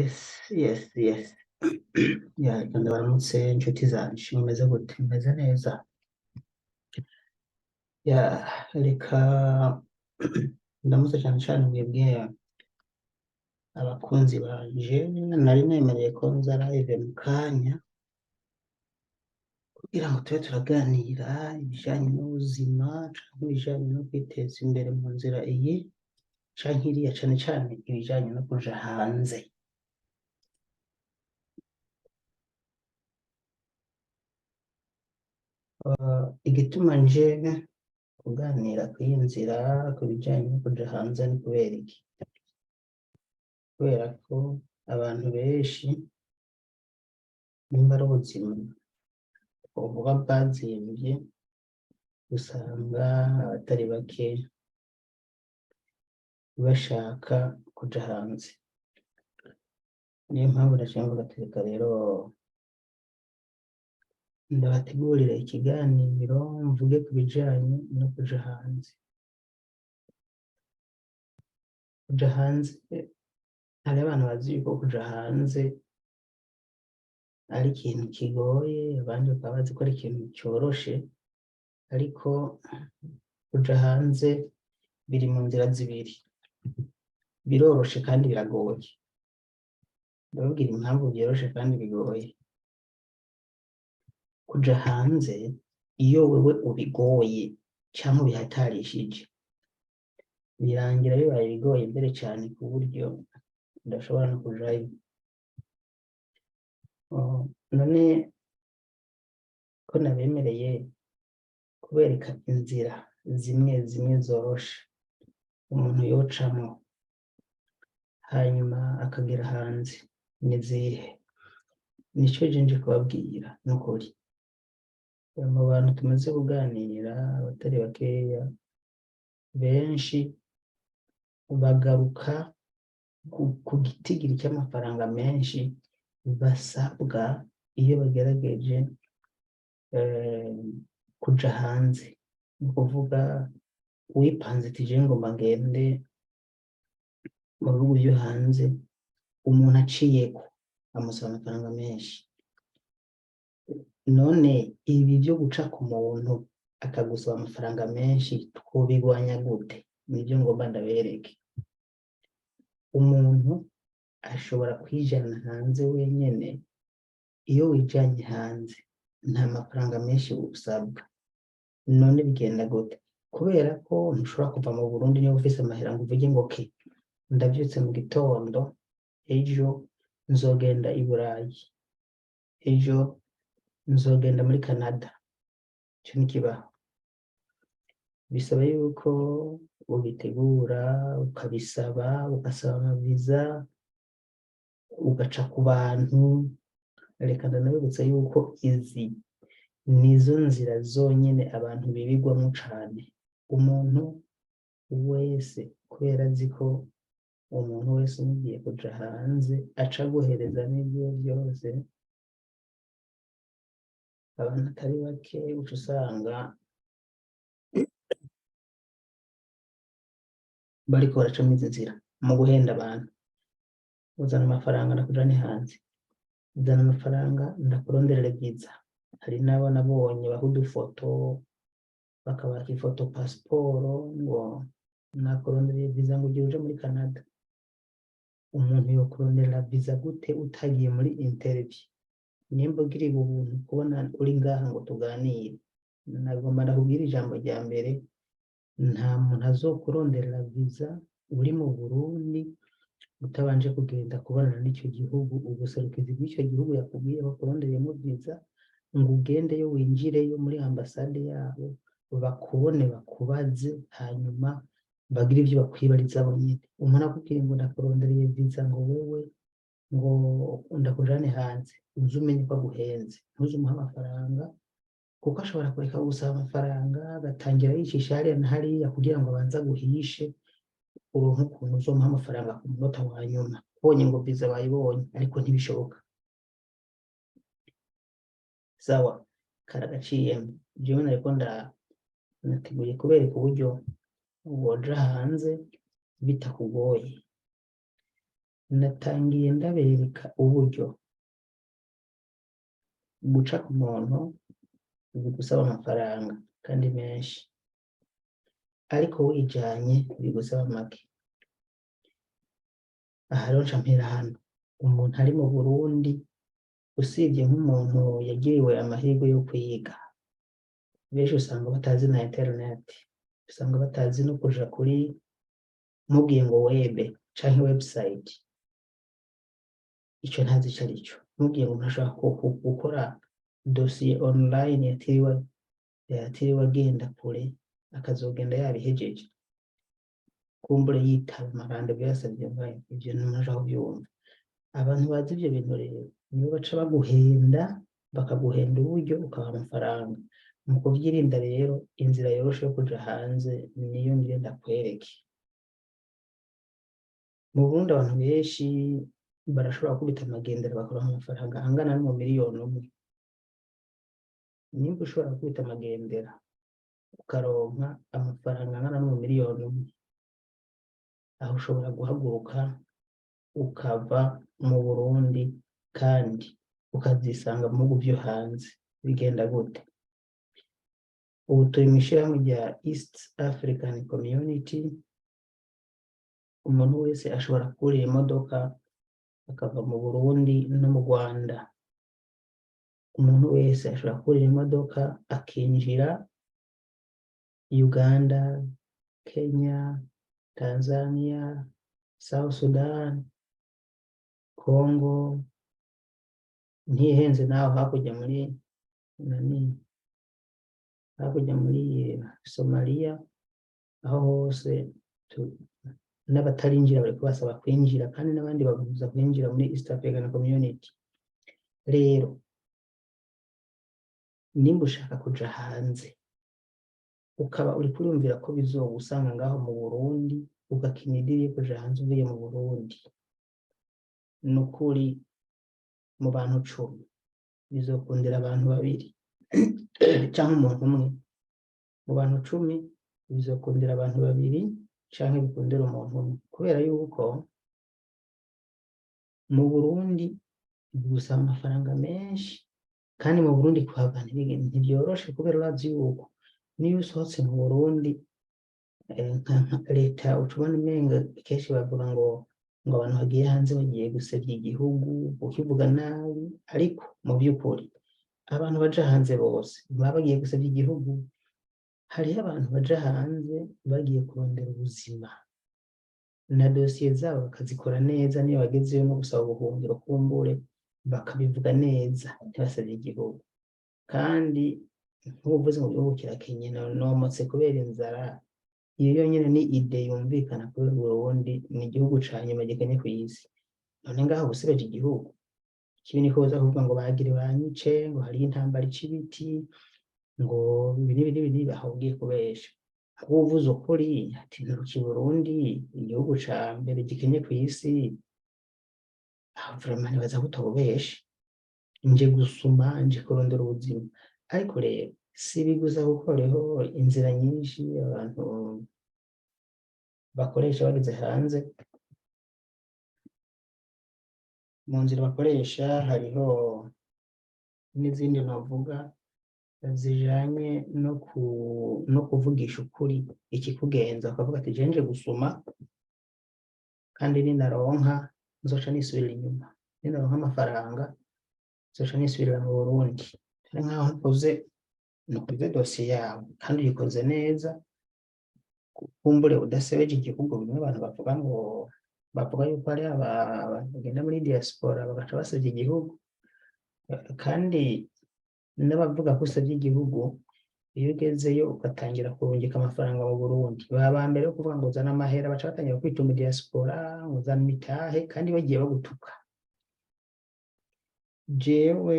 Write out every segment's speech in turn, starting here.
Yes. Ya, reka ndabaramutse inshuti zanje, mumeze gute? Mumeze neza? Ya, reka ndamutse cyane cyane mwebwe abakunzi banje. Nari nemereye ko nza live mu kanya kugira ngo tube turaganira ibijanye n'ubuzima canke ibijanye no kwiteza imbere mu nzira iyi canke iriya, cane cane ibijanye no kuja hanze. Igituma nje kuganira kw'iyi nzira ku bijanye no kuja hanze ni kubera iki? Kubera ko abantu benshi nimba ari ubuzima twovuga bwazimvye, usanga abatari bake bashaka kuja hanze. Niyo mpamvu naciye mvuga ati reka rero ndabategurire ikiganiro mvuge ku bijanye no kuja hanze. Kuja hanze, hariho abantu bazi yuko kuja hanze ari ikintu kigoye, abandi bakaba bazi ko ari ikintu coroshe, ariko kuja hanze biri mu nzira zibiri: biroroshe kandi biragoye. Ndababwira impamvu vyoroshe kandi bigoye. Kuja hanze, iyo wewe ubigoye canke ubihatarishije, birangira bibaye bigoye mbere cane ku buryo udashobora no kujayo. Oh, none ko nabemereye kubereka inzira zimwe zimwe zoroshe umuntu yocamwo hanyuma akagera hanze, ni zihe? Nico je nje kubabwira nukuri. Mu bantu tumaze kuganira, abatari bakeya, benshi bagaruka ku gitigiri c'amafaranga menshi basabwa iyo bagerageje kuja hanze. Ni ukuvuga uwipanze ati jewe ngomba ngende mu bihugu vyo hanze, umuntu aciyeko amusaba amafaranga menshi. None ibi vyo guca ku muntu akagusaba amafaranga menshi twobigwanya gute? Nivyo ngomba ndabereke. Umuntu ashobora kwijana hanze wenyene. Iyo wijanye hanze nta mafaranga menshi usabwa. None bigenda gute? Kubera ko ntushobora kuva mu Burundi niba ufise amahera ngo uvuge ngo okay, ndavyutse mu gitondo, ejo nzogenda i Burayi, ejo nzogenda muri Canada. Ico ntikibaho. Bisaba yuko ubitegura, ukabisaba, ugasaba amaviza, ugaca ku bantu. Reka ndanabibutsa yuko izi nizo nzira zonyene abantu bibigwamwo cane. Umuntu wese, kubera azi ko umuntu wese umugiye kuja hanze aca aguhereza n'ivyiwe vyose, abantu atari bake uca usanga bariko baraca mw'izi nzira mu guhenda abantu. Uzana amafaranga ndakujane hanze, uzana amafaranga ndakuronderere viza. Hari n'abo nabonye baha udufoto, bakabaka ifoto pasiporo, ngo nakurondereye viza ngo ugire uje muri Canada. Umuntu yokuronderera viza gute utagiye muri interview? Nimba ugiriwe ubuntu kubona uri ngaha ngo tuganire, nagomba ndakubwira ijambo rya mbere: nta muntu azokuronderera viza uri mu Burundi utabanje kugenda kubonana n'ico gihugu, ubuserukizi bw'ico gihugu yakubwiye bakurondereyemo viza, ngo ugendeyo winjireyo muri ambasade yabo, bakubone, bakubaze, hanyuma bagire ivyo bakwibariza bo nyene. Umuntu akubwiye ngo ndakurondereye viza, ngo wewe ngo ndakujane hanze, uze umenye ko aguhenze, ntuze umuhe amafaranga, kuko ashobora kureka gusaba amafaranga agatangira yicisha hariya na hariya kugira ngo abanze aguhishe, uronke ukuntu uzomuha amafaranga ku munota wa nyuma, ubonye ngo viza bayibonye, ariko ntibishoboka. Sawa, karagaciyemo. Jewe nariko nateguye kubereka uburyo woja hanze bitakugoye. Natangiye ndabereka uburyo guca ku muntu bigusaba amafaranga kandi menshi, ariko wijanye bigusaba make. Aha rero nca mpera hano: umuntu ari mu Burundi, usibye nk'umuntu yagiriwe amahirwe yo kwiga, benshi usanga batazi na internet, usanga batazi no kuja kuri, mubwiye ngo web canke website, ico ntazi ico arico. Mubwiye ngo umuntu ashobora gukora dosiye online yatiriwe agenda kure, akazogenda yabihejeje, kumbure yitaba ama rendez-vous yasavye online, ivyo ntushobora kuvyumva. Abantu bazi ivyo bintu rero nibo baca baguhenda, bakaguhenda uburyo ukabaha amafaranga. Mu kuvyirinda rero, inzira yoroshe yo kuja hanze niyo ngire ndakwereke. Mu Burundi abantu benshi barashobora gukubita amagendera bakaronka amafaranga angana no mu 1 miliyoni. Nimba ushobora gukubita amagendera ukaronka amafaranga angana no mu 1 miliyoni, aho ushobora guhaguruka ukava mu Burundi kandi ukazisanga mu bihugu vyo hanze. Bigenda gute? Ubu turi mw'ishirahamwe rya East African Community. Umuntu wese ashobora kurira imodoka akava mu Burundi no mu Rwanda. Umuntu wese ashobora kurira imodoka akinjira Uganda, Kenya, Tanzania, South Sudan, Congo, ntihenze naho hakurya muri nani, hakurya muri Somalia, aho hose n'abatarinjira bariko basaba kwinjira, kandi n'abandi babuza kwinjira muri East African Community. Rero nimba ushaka kuja hanze, ukaba uri kuriyumvira ko bizogusanga ngaho mu Burundi, ugakina idiri yo kuja hanze uvuye mu Burundi, nukuri mu bantu 10 bizokundira abantu babiri canke umuntu umwe. Mu bantu 10 bizokundira abantu babiri canke bikundira umuntu umwe, kubera yuko mu Burundi bigusaba amafaranga menshi, kandi mu Burundi kuhava ntivyoroshe, kubera urazi yuko niyo usohotse mu Burundi, nka leta uca ubona umenga kenshi bavuga ngo abantu bagiye hanze bagiye gusevya igihugu, ukivuga nabi. Ariko mu vy'ukuri abantu baja hanze bose baba bagiye gusevya igihugu? Hariho abantu baja hanze bagiye kurondera ubuzima, na dosiye zabo bakazikora neza, niyo bagezeyo no gusaba ubuhungiro kumbure bakabivuga neza, ntibasevye igihugu. Kandi nk'ubuvuzi mu gihugu kirakenye, nomotse kubera inzara, iyo yonyene ni idée yumvikana, kubera Uburundi ni igihugu ca nyuma gikenye kw'isi. None ngaho ubusebeje igihugu, ikibi niko boza kuvuga ngo bagire banyice, ngo hariho intambara ica ibiti, ngo ibi n'ibi n'ibi n'ibi, aho ugiye kubesha. Aho uvuze ukuri ati nturuka i Burundi, igihugu ca mbere gikenye kw'isi, aho vraiment nibaza ko utobeshe, nje gusuma, nje kurondera ubuzima. Ariko rero si ibi gusa, kuko hariho inzira nyinshi abantu bakoresha bageze hanze. Mu nzira bakoresha hariho n'izindi novuga zijanye no kuvugisha ukuri ikikugenza, ukavuga ati je nje gusuma, kandi ninaronka nzoca nisubirira inyuma, ninaronka amafaranga nzoca nisubirira mu Burundi. Ari nkaho ntukoze dosiye yawe kandi uyikoze neza, kumbure udasebeje igihugu. Bimwe abantu bavuga ngo bavuga yuko hari abantu bagenda muri diaspora bagaca basebya igihugu, kandi n'abavuga ko usebye igihugu, iyo ugezeyo ugatangira kurungika amafaranga mu Burundi, baba ba mbere yo kuvuga ngo uzane amahera, baca batangira kwita mu diaspora ngo uzane imitahe, kandi bagiye bagutuka. Jewe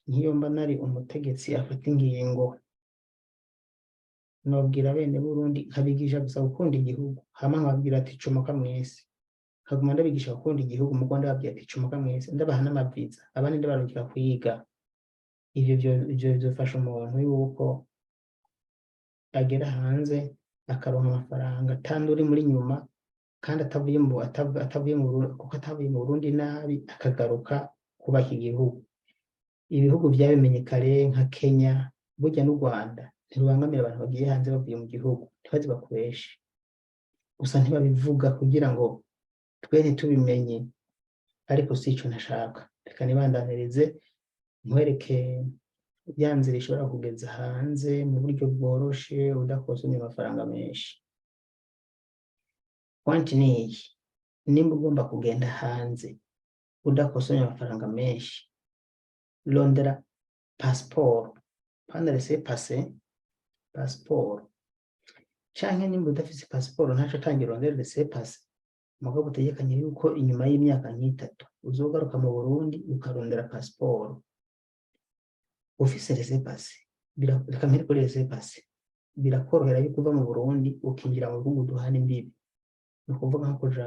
nk'iyo mba nari umutegetsi afata ingingo, nobwira bene Burundi nkabigisha gusa gukunda igihugu, hama nkababwira ati comoka mwese, nkaguma ndabigisha gukunda igihugu mu Rwanda, babwira ati comoka mwese, ndabaha n'amaviza, abandi ndabarungika kwiga. Ivyo bizofasha umuntu yuko agera hanze akaronka amafaranga atandi uri muri nyuma. Kandi atavuye mu Burundi, kuko atavuye mu Burundi nabi, akagaruka kubaka igihugu. Ibihugu vyabimenye kare nka Kenya, burya n'u Rwanda ntirubangamira abantu bagiye hanze bavuye mu gihugu. Ntibaze bakubeshe gusa, ntibabivuga kugira ngo twe ntitubimenye, ariko si ico ntashaka. Reka nibandanirize nkwereke ya nzira ishobora kugeza hanze mu buryo bworoshe, udakosomye amafaranga menshi. Point ni iyi: nimba ugomba kugenda hanze udakosomye amafaranga menshi, rondera passport, prendre laissez-passer, passport, canke nimba udafise passport ntaco, tangira urondere laissez-passer, mugabo utegekanye yuko inyuma y'imyaka nk'itatu uzogaruka mu Burundi ukarondera passport. Ufise laissez-passer, reka mpere kuri laissez-passer, birakorohera yuko uva mu Burundi ukinjira mu bihugu duhana imbibi, ni ukuvuga nko kuja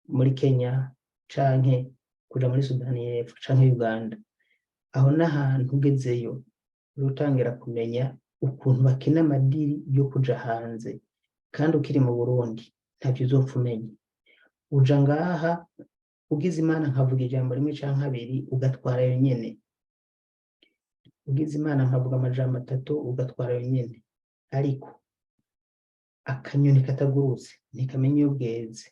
muri Kenya canke kuja muri Sudani y'Epfo canke Uganda. Aho n'ahantu ugezeyo utangira kumenya ukuntu bakina ama deal yo kuja hanze, kandi ukiri mu Burundi ntavyo uzopfa umenya. Uja ngaha, ugize Imana nkavuga ijambo rimwe canke abiri, ugatwara ayo nyene. Ugize Imana nkavuga amajambo atatu, ugatwara ayo nyene. Ariko akanyoni katagurutse ntikamenya iyo bweze.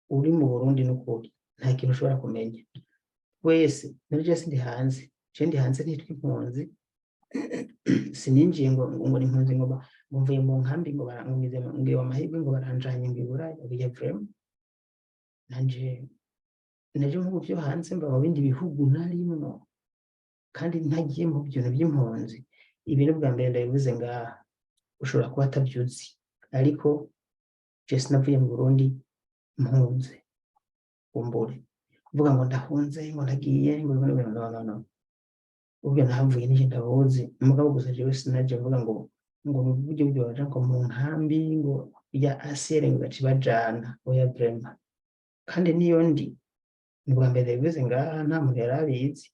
Uri mu Burundi n'ukuri nta kintu ushobora kumenya. Wese muri je sindi hanze, je ndi hanze ntitwa impunzi. Sininjiye ngo ni impunzi, ngo mvuye mu nkambi, ngo barangize, ngo amahirwe, ngo baranjanye, ngo iburaya. Oya, vraiment, nanje naje mu bihugu vyo hanze, mba mu bindi bihugu narimwo kandi ntagiye mu bintu by'impunzi. Ibi ni ubwa mbere ndabivuze ngaha, ushobora kuba atavyuzi, ariko je sinavuye mu Burundi mpunze. Kumbure kuvuga ngo ndahunze, ngo ndagiye, ngo no, no, no. Ubwo nahavuye nije ndabuzi. Mugabo gusa jewe sinaje mvuga ngo mu buryo byoja ngo mu nkambi ngo ya asere ngo gaci bajana. Oya, vraiment. Kandi niyo ndi, ni ubwa mbere ndabivuze ngaha, nta muntu yari abizi.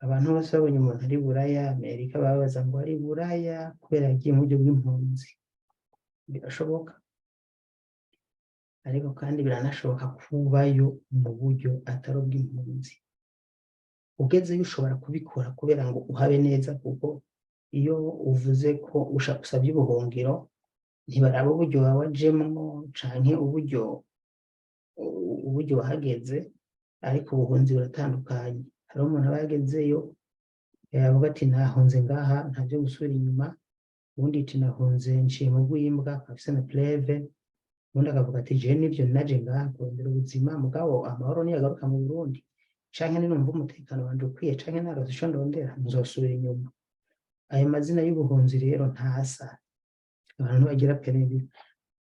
Abantu bose babonye umuntu ari Buraya, Amerika, babaza ngo ari Buraya kubera yagiye mu buryo bw'impunzi. Birashoboka, ariko kandi biranashoboka kubayo mu buryo atari ubw'impunzi. Ugezeyo ushobora kubikora kubera ngo uhabe neza, kuko iyo uvuze ko usabye ubuhungiro, ntibaraba uburyo wajemwo canke uburyo wahageze. Ariko ubuhunzi buratandukanye. Hariho umuntu aba yagezeyo yavuga ati: "Nahunze ngaha, nta vyo gusubira inyuma." Uwundi ati: "Nahunze nciye mu rw'imbwa," afise na preuve. Uwundi akavuga ati: "Jewe nivyo, naje ngaha kurondera ubuzima, mugabo amahoro niyagaruka mu Burundi, canke ninumva umutekano wanje ukwiye, canke naronse ico ndondera, nzosubira inyuma." Ayo mazina y'ubuhunzi rero ntasa, abantu ntibagira permis.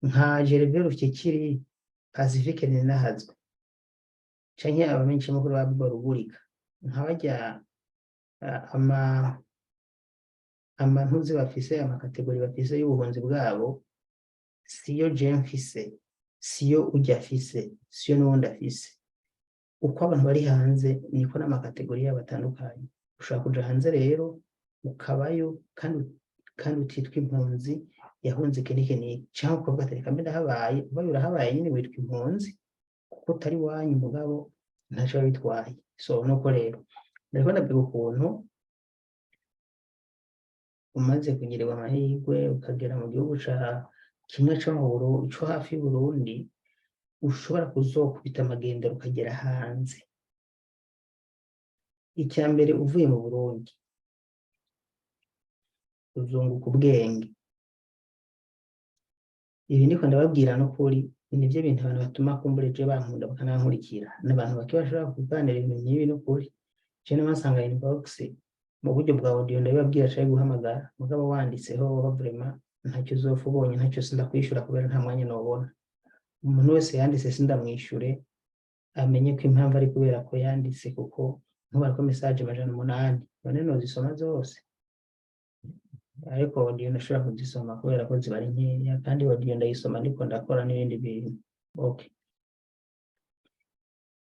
Nka Gervais Rufyikiri, Pacifique Ninahazwe, canke abamenyeshamakuru ba Bob Rugurika, nka barya amantuzi bafise, ama catégories bafise y'ubuhunzi bwabo, siyo je mfise, siyo urya afise, siyo n'uwundi afise. Uko abantu bari hanze niko n'ama catégories yabo atandukanye. Ushobora kuja hanze rero ukabayo kandi utitwa impunzi yahunze iki n'iki n'iki, canke ukavuga ati: "Reka mbe ndahabaye." Ubaye urahabaye nyene witwa impunzi kuko utari iwanyu, mugabo ntaco biba bitwaye. So nuko rero nariko ndabwira ukuntu umaze kugirirwa amahirwe ukagera mu gihugu ca kimwe co hafi y'Uburundi, ushobora kuzokubita amagendero ukagera hanze. Icya mbere, uvuye mu Burundi uzunguka ubwenge. Ibi ndiko ndababwira n'ukuri nivyo bintu abantu batuma kumbura je bankunda bakanankurikira. N'abantu bake bashobora kuganira ibintu nk'ibi n'ukuri. Je n'abasanga inbox mu buryo bwa audio ndabibabwira canke guhamagara, mugabo wanditseho vraiment ntacyo uzopfa ubonye, ntacyo, sindakwishura kubera nta mwanya nobona. Umuntu wese yanditse sindamwishure, amenye ko impamvu ari kubera ko yanditse, kuko ntubarako message 800, none nozisoma zose? Ariko audio ndashobora kuzisoma kubera ko ziba ari nkeya, kandi audio ndayisoma ndiko ndakora n'ibindi bintu. Okay.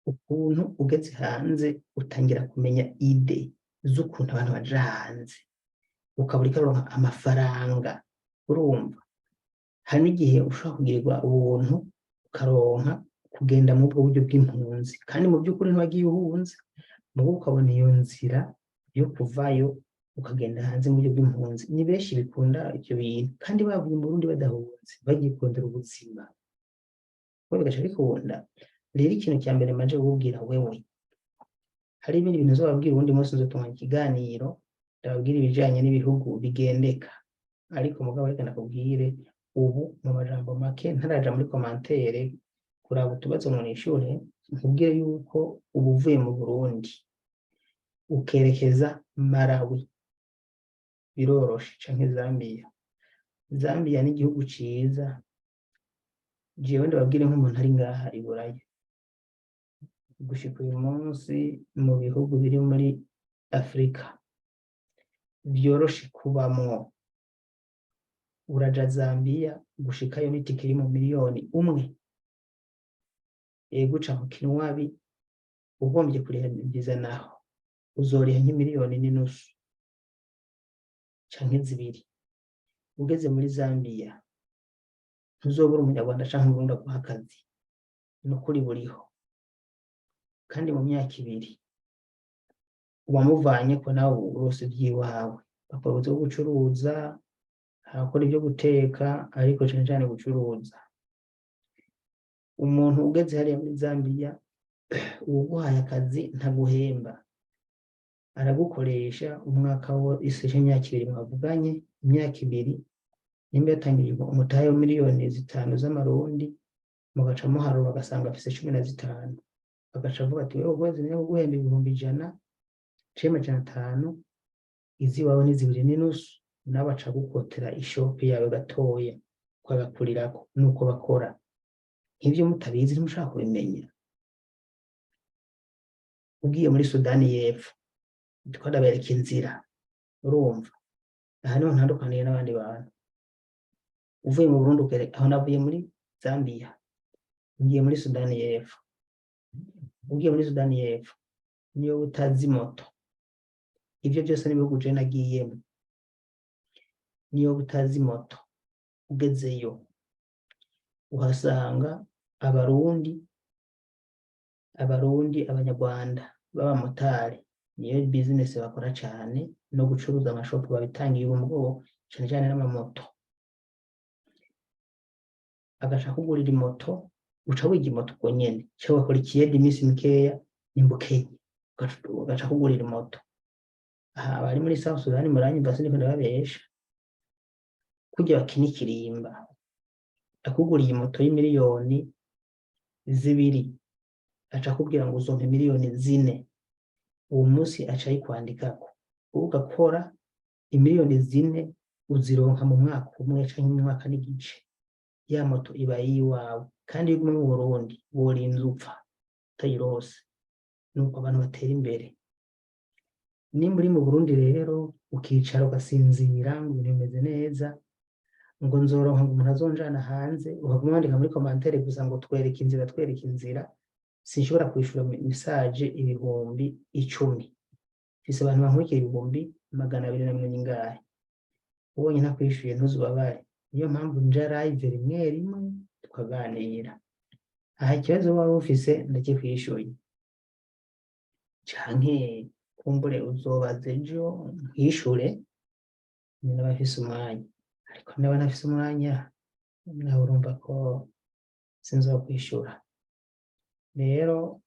Ukuntu ugeze hanze utangira kumenya idées z'ukuntu abantu baja hanze, ukaba uriko uronka amafaranga, urumva. Hari n'igihe ushobora kugirirwa ubuntu ukaronka kugenda mu bwo buryo bw'impunzi, kandi mu by'ukuri ntiwagiye uhunze, mugo ukabona iyo nzira yo kuvayo ukagenda hanze mu buryo bw'impunzi. Ni benshi bikunda ivyo bintu, kandi bavuye mu Burundi badahunze, bagiye kurondera ubuzima, kuko bigaca bikunda. Rero ikintu cya mbere manje kukubwira wewe, hari ibindi bintu nzobabwira uwundi munsi, nzotunganya ikiganiro ndababwira ibijanye n'ibihugu bigendeka. Ariko mugabo reka ndakubwire ubu mu majambo make, ntaraja muri commentaire kuraba utubazo ngo nishure, nkubwire yuko ubu uvuye mu Burundi ukerekeza Malawi biroroshe, canke Zambia. Zambia ni igihugu ciza. Jewe ndababwire nk'umuntu ari ngaha i Buraya, gushika uyu munsi mu bihugu biri muri Afurika vyoroshe kubamwo, uraja Zambia, gushikayo n'itike iri mu 1 miliyoni. Yego, uca mu Kinwabi, ugombye kuriha viza naho uzoriha nk'1.5 miliyoni canke 2. Ugeze muri Zambia ntuzobura Umunyarwanda canke Umurundi aguha akazi, nukuri buriho. Kandi mu myaka 2 uwamuvanyeko nawe urose ivy'iwawe. Bakora ubuzi bwo gucuruza, abakora ivyo guteka, ariko cane cane gucuruza. Umuntu ugeze hariya muri Zambia, uwuguhaye akazi ntaguhemba, aragukoresha umwaka wose canke imyaka 2 mwavuganye. Imyaka 2, nimba yatangiriye umutahe wa 5 miliyoni z'amarundi, mugaca muharura agasanga afise 15, agaca avuga ati: "Wewe ukwezi niyo kuguhemba 100,000 canke 500, iziwawe ni 2.5." Nawe aca agukotera ishopu yawe gatoya ukagakurirako. Nuko bakora. Nk'ivyo mutabizi ntimushaka kubimenya. Ugiye muri Sudani y'Epfo, ndiko ndabereka inzira, urumva aha niho ntandukaniye n'abandi bantu. Uvuye mu Burundi aho navuye muri Zambia, ngiye muri Sudani y'Epfo. Ugiye muri Sudani y'Epfo, niyo utazi moto, ivyo byose n'ibihugu je nagiyemo, niyo utazi moto, ugezeyo uhasanga Abarundi, Abanyarwanda b'abamotari, niyo business bakora cane, no gucuruza amashopu babitangiye ubu, mugabo cane cane n'amamoto. Agaca kugurira imoto, uca wiga imoto ubwo nyene, canke ugakora ikiyede iminsi mikeya nimba ukenye, ugaca kugurira imoto. Aha abari muri South Sudan muranyumva, siniko ndababesha. Kurya bakina ikirimba, akuguriye imoto y'2 miliyoni, aca akubwira ngo uzompa 4 miliyoni. Uwo munsi aca ayikwandikako, wowe ugakora, 4 miliyoni uzironka mu mwaka umwe canke mu mwaka n'igice. Ya moto iba iyiwawe. Kandi iyo uguma mu Burundi worinze upfa utayirose. Nuko abantu batera imbere. Nimba uri mu Burundi rero ukicara ugasinzira ngo ibintu bimeze neza, ngo nzoronka ngo umuntu azonjana hanze, ukaguma wandika muri commentaire gusa ngo twereke inzira, twereke inzira, sinshobora kwishura message 10,000. Mfise abantu bankurikira 220,000 ingahe. Ubonye ntakwishuye ntuzubabare. Niyo mpamvu nja live rimwe rimwe tukaganira. Aha ikibazo waba ufise ndakikwishuye, canke kumbure uzobaza ejo nkishure niba afise umwanya. Ariko niba ntafise umwanya nawe urumva ko sinzokwishura. Rero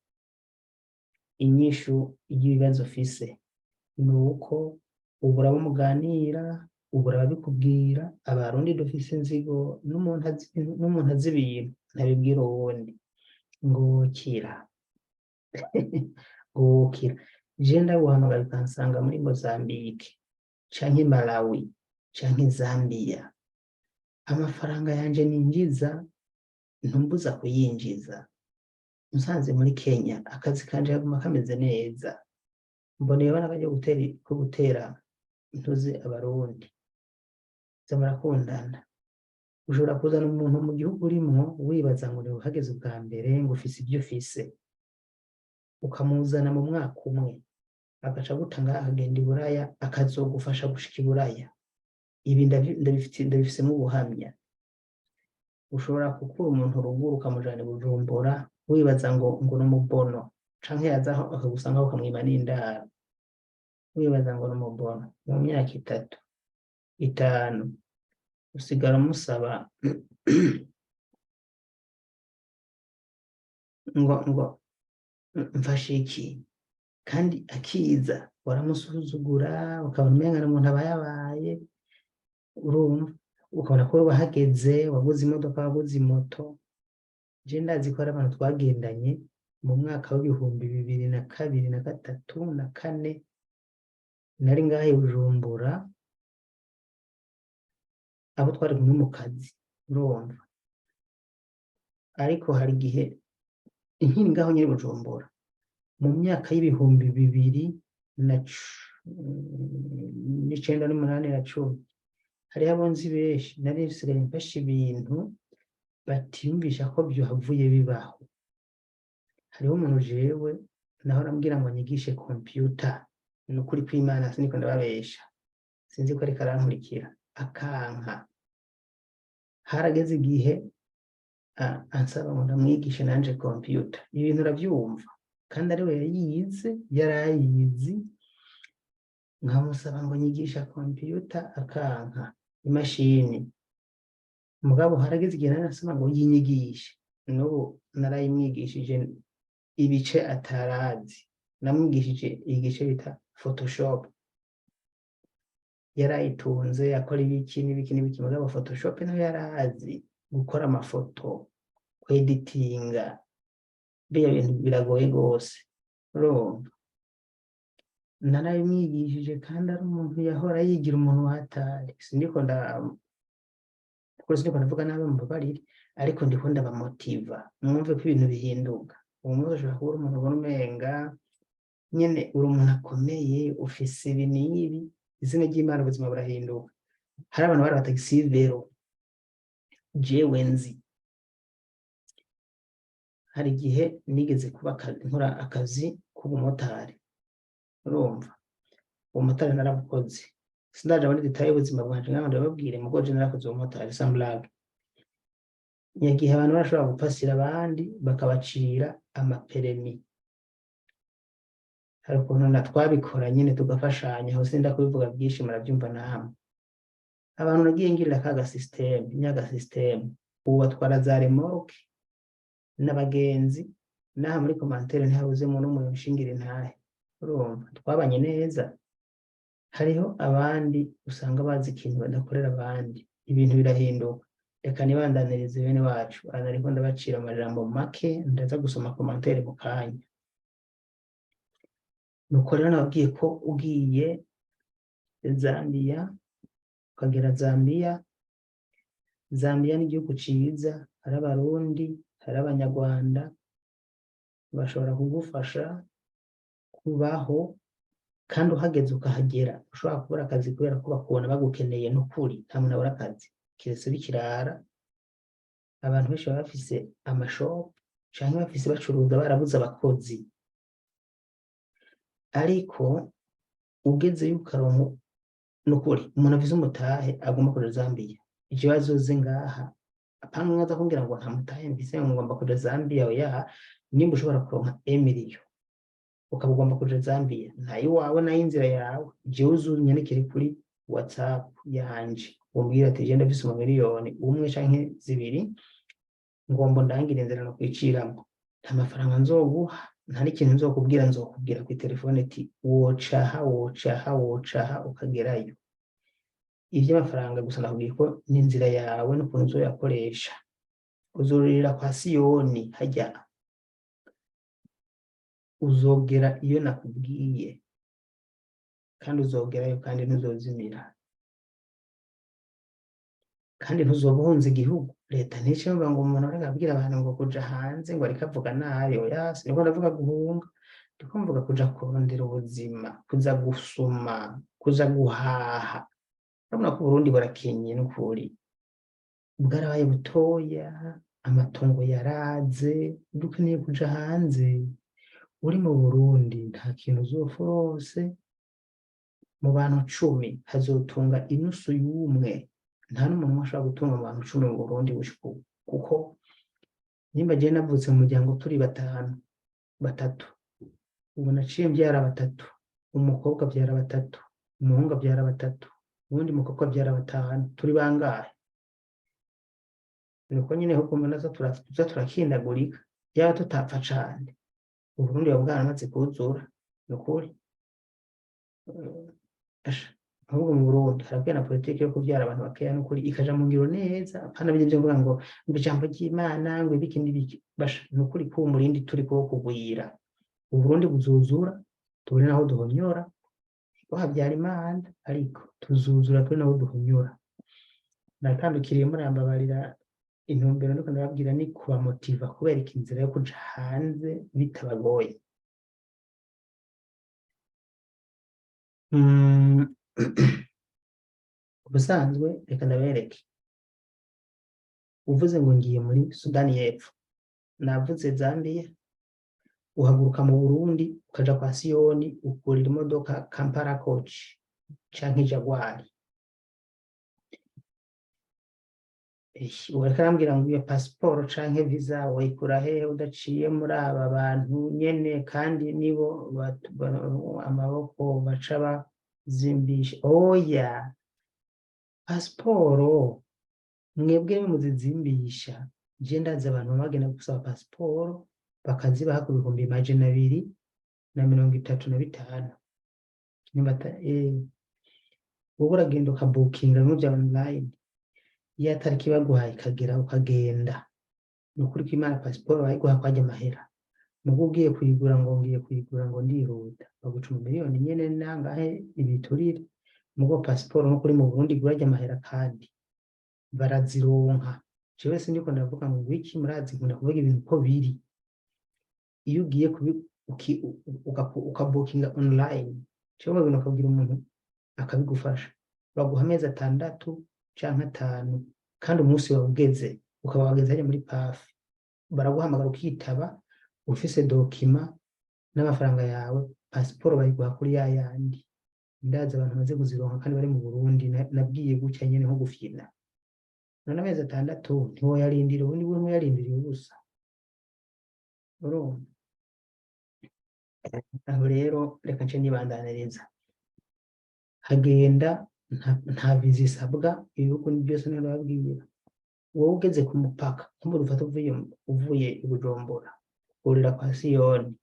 inyishu y'ibibazo ufise ni uko ubura abo muganira, ubura ababikubwira. Abarundi dufise inzigo, n'umuntu azi ibintu ntabibwira uwundi ngo wokira, ngo wokira. Je ndaguhamagara ukansanga muri Mozambique canke Malawi canke Zambia, amafaranga yanje ninjiza ntumbuza kuyinjiza. Nsanze muri Kenya, akazi kanje kaguma kameze neza. Mboneye n'akaryo gutera ko gutera intuze Abarundi za murakundana. Ushobora kuzana umuntu mu gihugu urimwo, wibaza ngo niwe uhageze ubwa mbere, ngo ufise ibyo ufise, ukamuzana, mu mwaka umwe agaca aguta ngaha akagenda i Buraya, akazogufasha gushika i Buraya. Ibi ndabifisemo ubuhamya. Ushobora gukura umuntu ruguru ukamujana i Bujumbura, wibaza ngo ni umubono, canke yaza aho akagusanga ukamwiba n'indaro, wibaza ngo ni umubono. Mu myaka 3, 5, usigara umusaba ngo mfashe iki, kandi akiza waramusuzugura, ukabona umenga n'umuntu aba yabaye, urumva ukabona ko wahageze, waguze imodoka, waguze imoto. Je ndazi ko hari abantu twagendanye mu mwaka w'2002 na 3 na 4, nari ngaha i Bujumbura, abo twari kumwe mu kazi, urumva. Ariko hari igihe nkiri ngaho nyene i Bujumbura mu myaka y'2009 n'8 na 10, hariho abo nzi benshi nari nsigaye mfashe ibintu batiyumvisha ko vyohavuye bibaho. Hariho umuntu jewe nahora ambwira ngo anyigishe computer, ni ukuri kw'Imana siniko ndababesha, sinzi ko ariko arankurikira, akanka. Harageze igihe ansaba ngo ndamwigishe nanje computer, ibintu uravyumva, kandi ariwe yayize, yarayizi. Nkamusaba ngo nyigisha computer, akanka, imashini. Mugabo harageze igihe narasaba ngo yinyigishe, n'ubu narayimwigishije ibice atarazi, namwigishije igice bita Photoshop. Yarayitunze akora ibiki n'ibiki n'ibiki, mugabo Photoshop nayo yarazi gukora amafoto, kweditinga, biriya bintu biragoye gose, urumva. Narabimwigishije kandi ari umuntu yahora yigira umuntu watari. Siniko ndavuga nabi, mumbabarire, ariko ndiko ndabamotiva mwumve ko ibintu bihinduka. Uwo munsi ushobora kuba uri umuntu ubona umenga nyene uri umuntu akomeye, ufise ibi n'ibi, izina ry'Imana, ubuzima burahinduka. Hari abantu bari abatagisi vélo jewe nzi. Hari igihe nigeze kuba nkora akazi k'ubumotari, urumva, ubumotari narabukoze, sindaja muri détails y'ubuzima bwanje ngaho ndababwire, mugo je narakoze ubumotari sans blague. Nyagihe abantu barashobora gupasira abandi bakabacira amapermis, hari ukuntu na twabikora nyene tugafashanya, aho sinda kubivuga byinshi, murabyumva namwe. Abantu nagiye ngirira kaga système, nyaga système, ubu batwara za remorque n'abagenzi. N'aha muri commentaire ntihabuzemo n'umuntu ushingira intahe, urumva twabanye neza. Hariho abandi usanga bazi ikintu badakorera abandi, ibintu birahinduka. Reka nibandanirize bene wacu, aha nariko ndabacira amajambo make, ndaza gusoma commentaire mu kanya. Nuko rero nababwiye ko ugiye Zambia, ukagera Zambia, Zambia ni igihugu ciza, hari Abarundi, hari Abanyarwanda, bashobora kugufasha kubaho. Kandi uhageze ukahagera, ushobora kubura akazi kubera ko bakubona bagukeneye. N'ukuri nta muntu abura akazi kiretse bikirara. Abantu benshi baba bafise amashopu canke bafise bacuruza, barabuze abakozi. Ariko ugezeyo ukaronka, nukuri umuntu afise umutahe agomba kuja Zambia, ikibazo ze ngaha apana umwe aza kumbwira ngo nta mutahe mfise, ngo ngomba kuja Zambia. Oya, nimba ushobora kuronka emiliyo ukaba ugomba kuja Zambia, nta iwawe nayo inzira yawe, jewe uzunyandikire kuri WhatsApp yanje, umbwire ati: "Je ndafise umumiliyoni umwe canke zibiri, ngomba ndangire inzira no kwiciramwo." Nta mafaranga nzoguha, nta n'ikintu nzokubwira, nzokubwira kuri telefone ati: "Wocaha, wocaha, wocaha," ukagerayo. Ivy'amafaranga gusa nakubwiye ko n'inzira yawe n'ukuntu uzoyakoresha. Uzurira kwa Siyoni hajya, uzogera iyo nakubwiye, kandi uzogerayo, kandi ntuzozimira, kandi ntuzoba uhunze igihugu. Leta ntice yumva ngo umuntu ariko abwira abantu ngo kuja hanze ngo ariko avuga nabi. Oya, siniko ndavuga guhunga, ndiko mvuga kuja kurondera ubuzima, kuza gusuma, kuza guhaha. Urabona ko Uburundi burakenye n'ukuri, bwarabaye butoya, amatongo yaraze, dukeneye kuja hanze. Uri mu Burundi nta kintu uzopfa urose. Mu bantu 10 hazotunga inusu y'umwe, nta n'umuntu umwe ashobora gutunga mu bantu 10 mu Burundi gushika ubu. Kuko nimba jewe navutse mu muryango turi batanu, batatu, ubu naciye mbyara batatu, umukobwa abyara batatu, umuhungu abyara batatu, uwundi mukobwa abyara batanu, turi bangahe? Nuko nyine ahubwo mbona tuza turakindagurika. Yaba tutapfa cane, Uburundi buba bwaramaze kuzura, nukuri. Asha, ahubwo mu Burundi harakwiye na politiki yo kuvyara abantu bakeya, nukuri, ikaja mu ngiro neza, apana bije vyo kuvuga ngo ijambo ry'Imana, ngo ibiki n'ibiki. Basha, nukuri ko umurindi turi ko kugwira, Uburundi buzuzura tubone naho duhonyora. Ko habyara Imana, ariko tuzuzura tubone naho duhonyora. Natandukiriye, murambabarira. Intumbero ndiko ndababwira ni kubamotiva, kubereka inzira yo kuja hanze bitabagoye. Ubusanzwe reka ndabereke, uvuze ngo ngiye muri Sudani y'Epfo, navuze Zambia, uhaguruka mu Burundi ukaja kwa Siyoni, ukurira imodoka Kampala Coach canke Jaguar. Ubu arambwira ngo iyo pasiporo canke visa wayikura hehe udaciye muri aba bantu nyene, kandi nibo amaboko baca bazimbisha? Oya, pasiporo mwebwe muzizimbisha. Je ndazi abantu baba bagenda gusaba pasiporo bakazibaha ku 235,000. Wowe uragenda ukabukinga bimwe vya online, iyo atariki baguhaye ikagera ukagenda, ni ukuri ko Imana pasiporo bayiguha kwajya amahera. Mugo ugiye kuyigura ngo ngiye kuyigura ngo ndihuta, baguca mu miliyoni nyene nangahe ibiturire. Mugo pasiporo no kuri mu Burundi igura ajya amahera kandi barazironka. Jewe sindiko ndavuga ngo ngwiki, murazi nkunda kuvuga ibintu uko biri. Iyo ugiye ukabukinga online cyangwa ukagenda ukabwira umuntu akabigufasha, baguha amezi 6 canke 5, kandi umunsi wawe ugeze ukaba wageze hariya muri pafi, baraguhamagara ukitaba ufise document n'amafaranga yawe, pasiporo bayiguha kuri ya yandi. Ndazi abantu bamaze kuzironka kandi bari mu Burundi. Nabwiye gutya nyene nko gufyina. None amezi 6 ntiwoyarindira? Ubundi bwo ntuyarindiriye ubusa, urumva? Aho rero reka nce nibandaniriza. Hagenda nta viza isabwa, ibihugu byose nababwira. Wowe ugeze ku mupaka, nk'ubu dufata uvuye i Bujumbura, urira kwa Siyoni,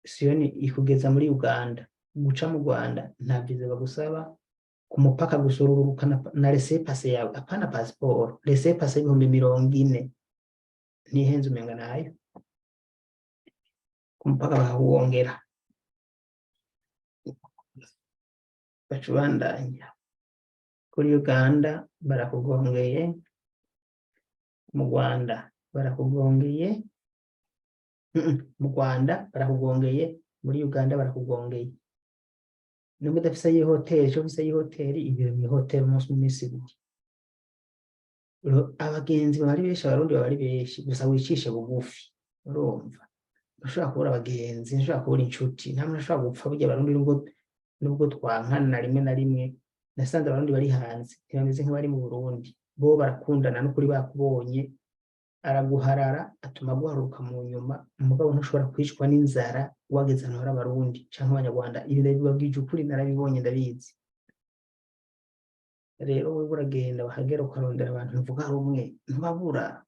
Siyoni ikugeza muri Uganda, guca mu Rwanda nta viza bagusaba. Ku mupaka gusa ururuka na laissez-passer yawe, apana pasiporo, laissez-passer 40,000, ntihenze, umenga nayo. Ku mupaka bakakugongera, baca ubandanya kuri Uganda barakugongeye, mu Rwanda barakugongeye, mu Rwanda barakugongeye, muri Uganda barakugongeye. Nubwo udafise ay'ihoteli, ico ufise ay'ihoteli, ibiro mw'ihoteli umunsi mu minsi 2. Abagenzi baba ari benshi, Abarundi baba ari benshi, gusa wicishe bugufi. Urumva, ntushobora kubura abagenzi, ntushobora kubura inshuti, nta muntu ashobora gupfa. Burya Abarundi nubwo twankana rimwe na rimwe, nasanze Abarundi bari hanze ntibameze nk'abari mu Burundi. Bo barakundana n'ukuri, bakubonye araguharara, atuma aguharuka mu nyuma. Umugabo ntushobora kwicwa n'inzara wageze ahantu hari Abarundi canke Abanyarwanda. Ibi ndabibabwije ukuri, narabibonye, ndabizi. Rero wewe uragenda, wahagera ukarondera abantu ntuvuga rumwe, ntubabura.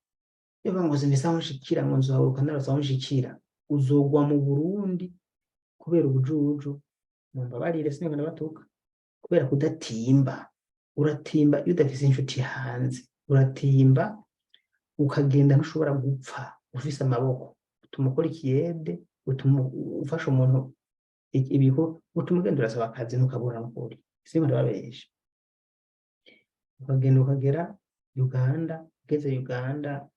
Iyo bavuga ngo simfise aho nshikira, ngo nzohaguruka narose aho nshikira, uzogwa mu Burundi kubera ubujuju. Mumbabarire, sinigwa ndabatuka, kubera kudatimba. Uratimba iyo udafise inshuti hanze, uratimba ukagenda, ntushobora gupfa ufise amaboko. Utuma ukora ikiyede, utuma ufasha umuntu ibihu, utuma ugenda urasaba akazi ntukabura, n'ukuri sinigwa ndababesha. Ukagenda ukagera Uganda, ugeze Uganda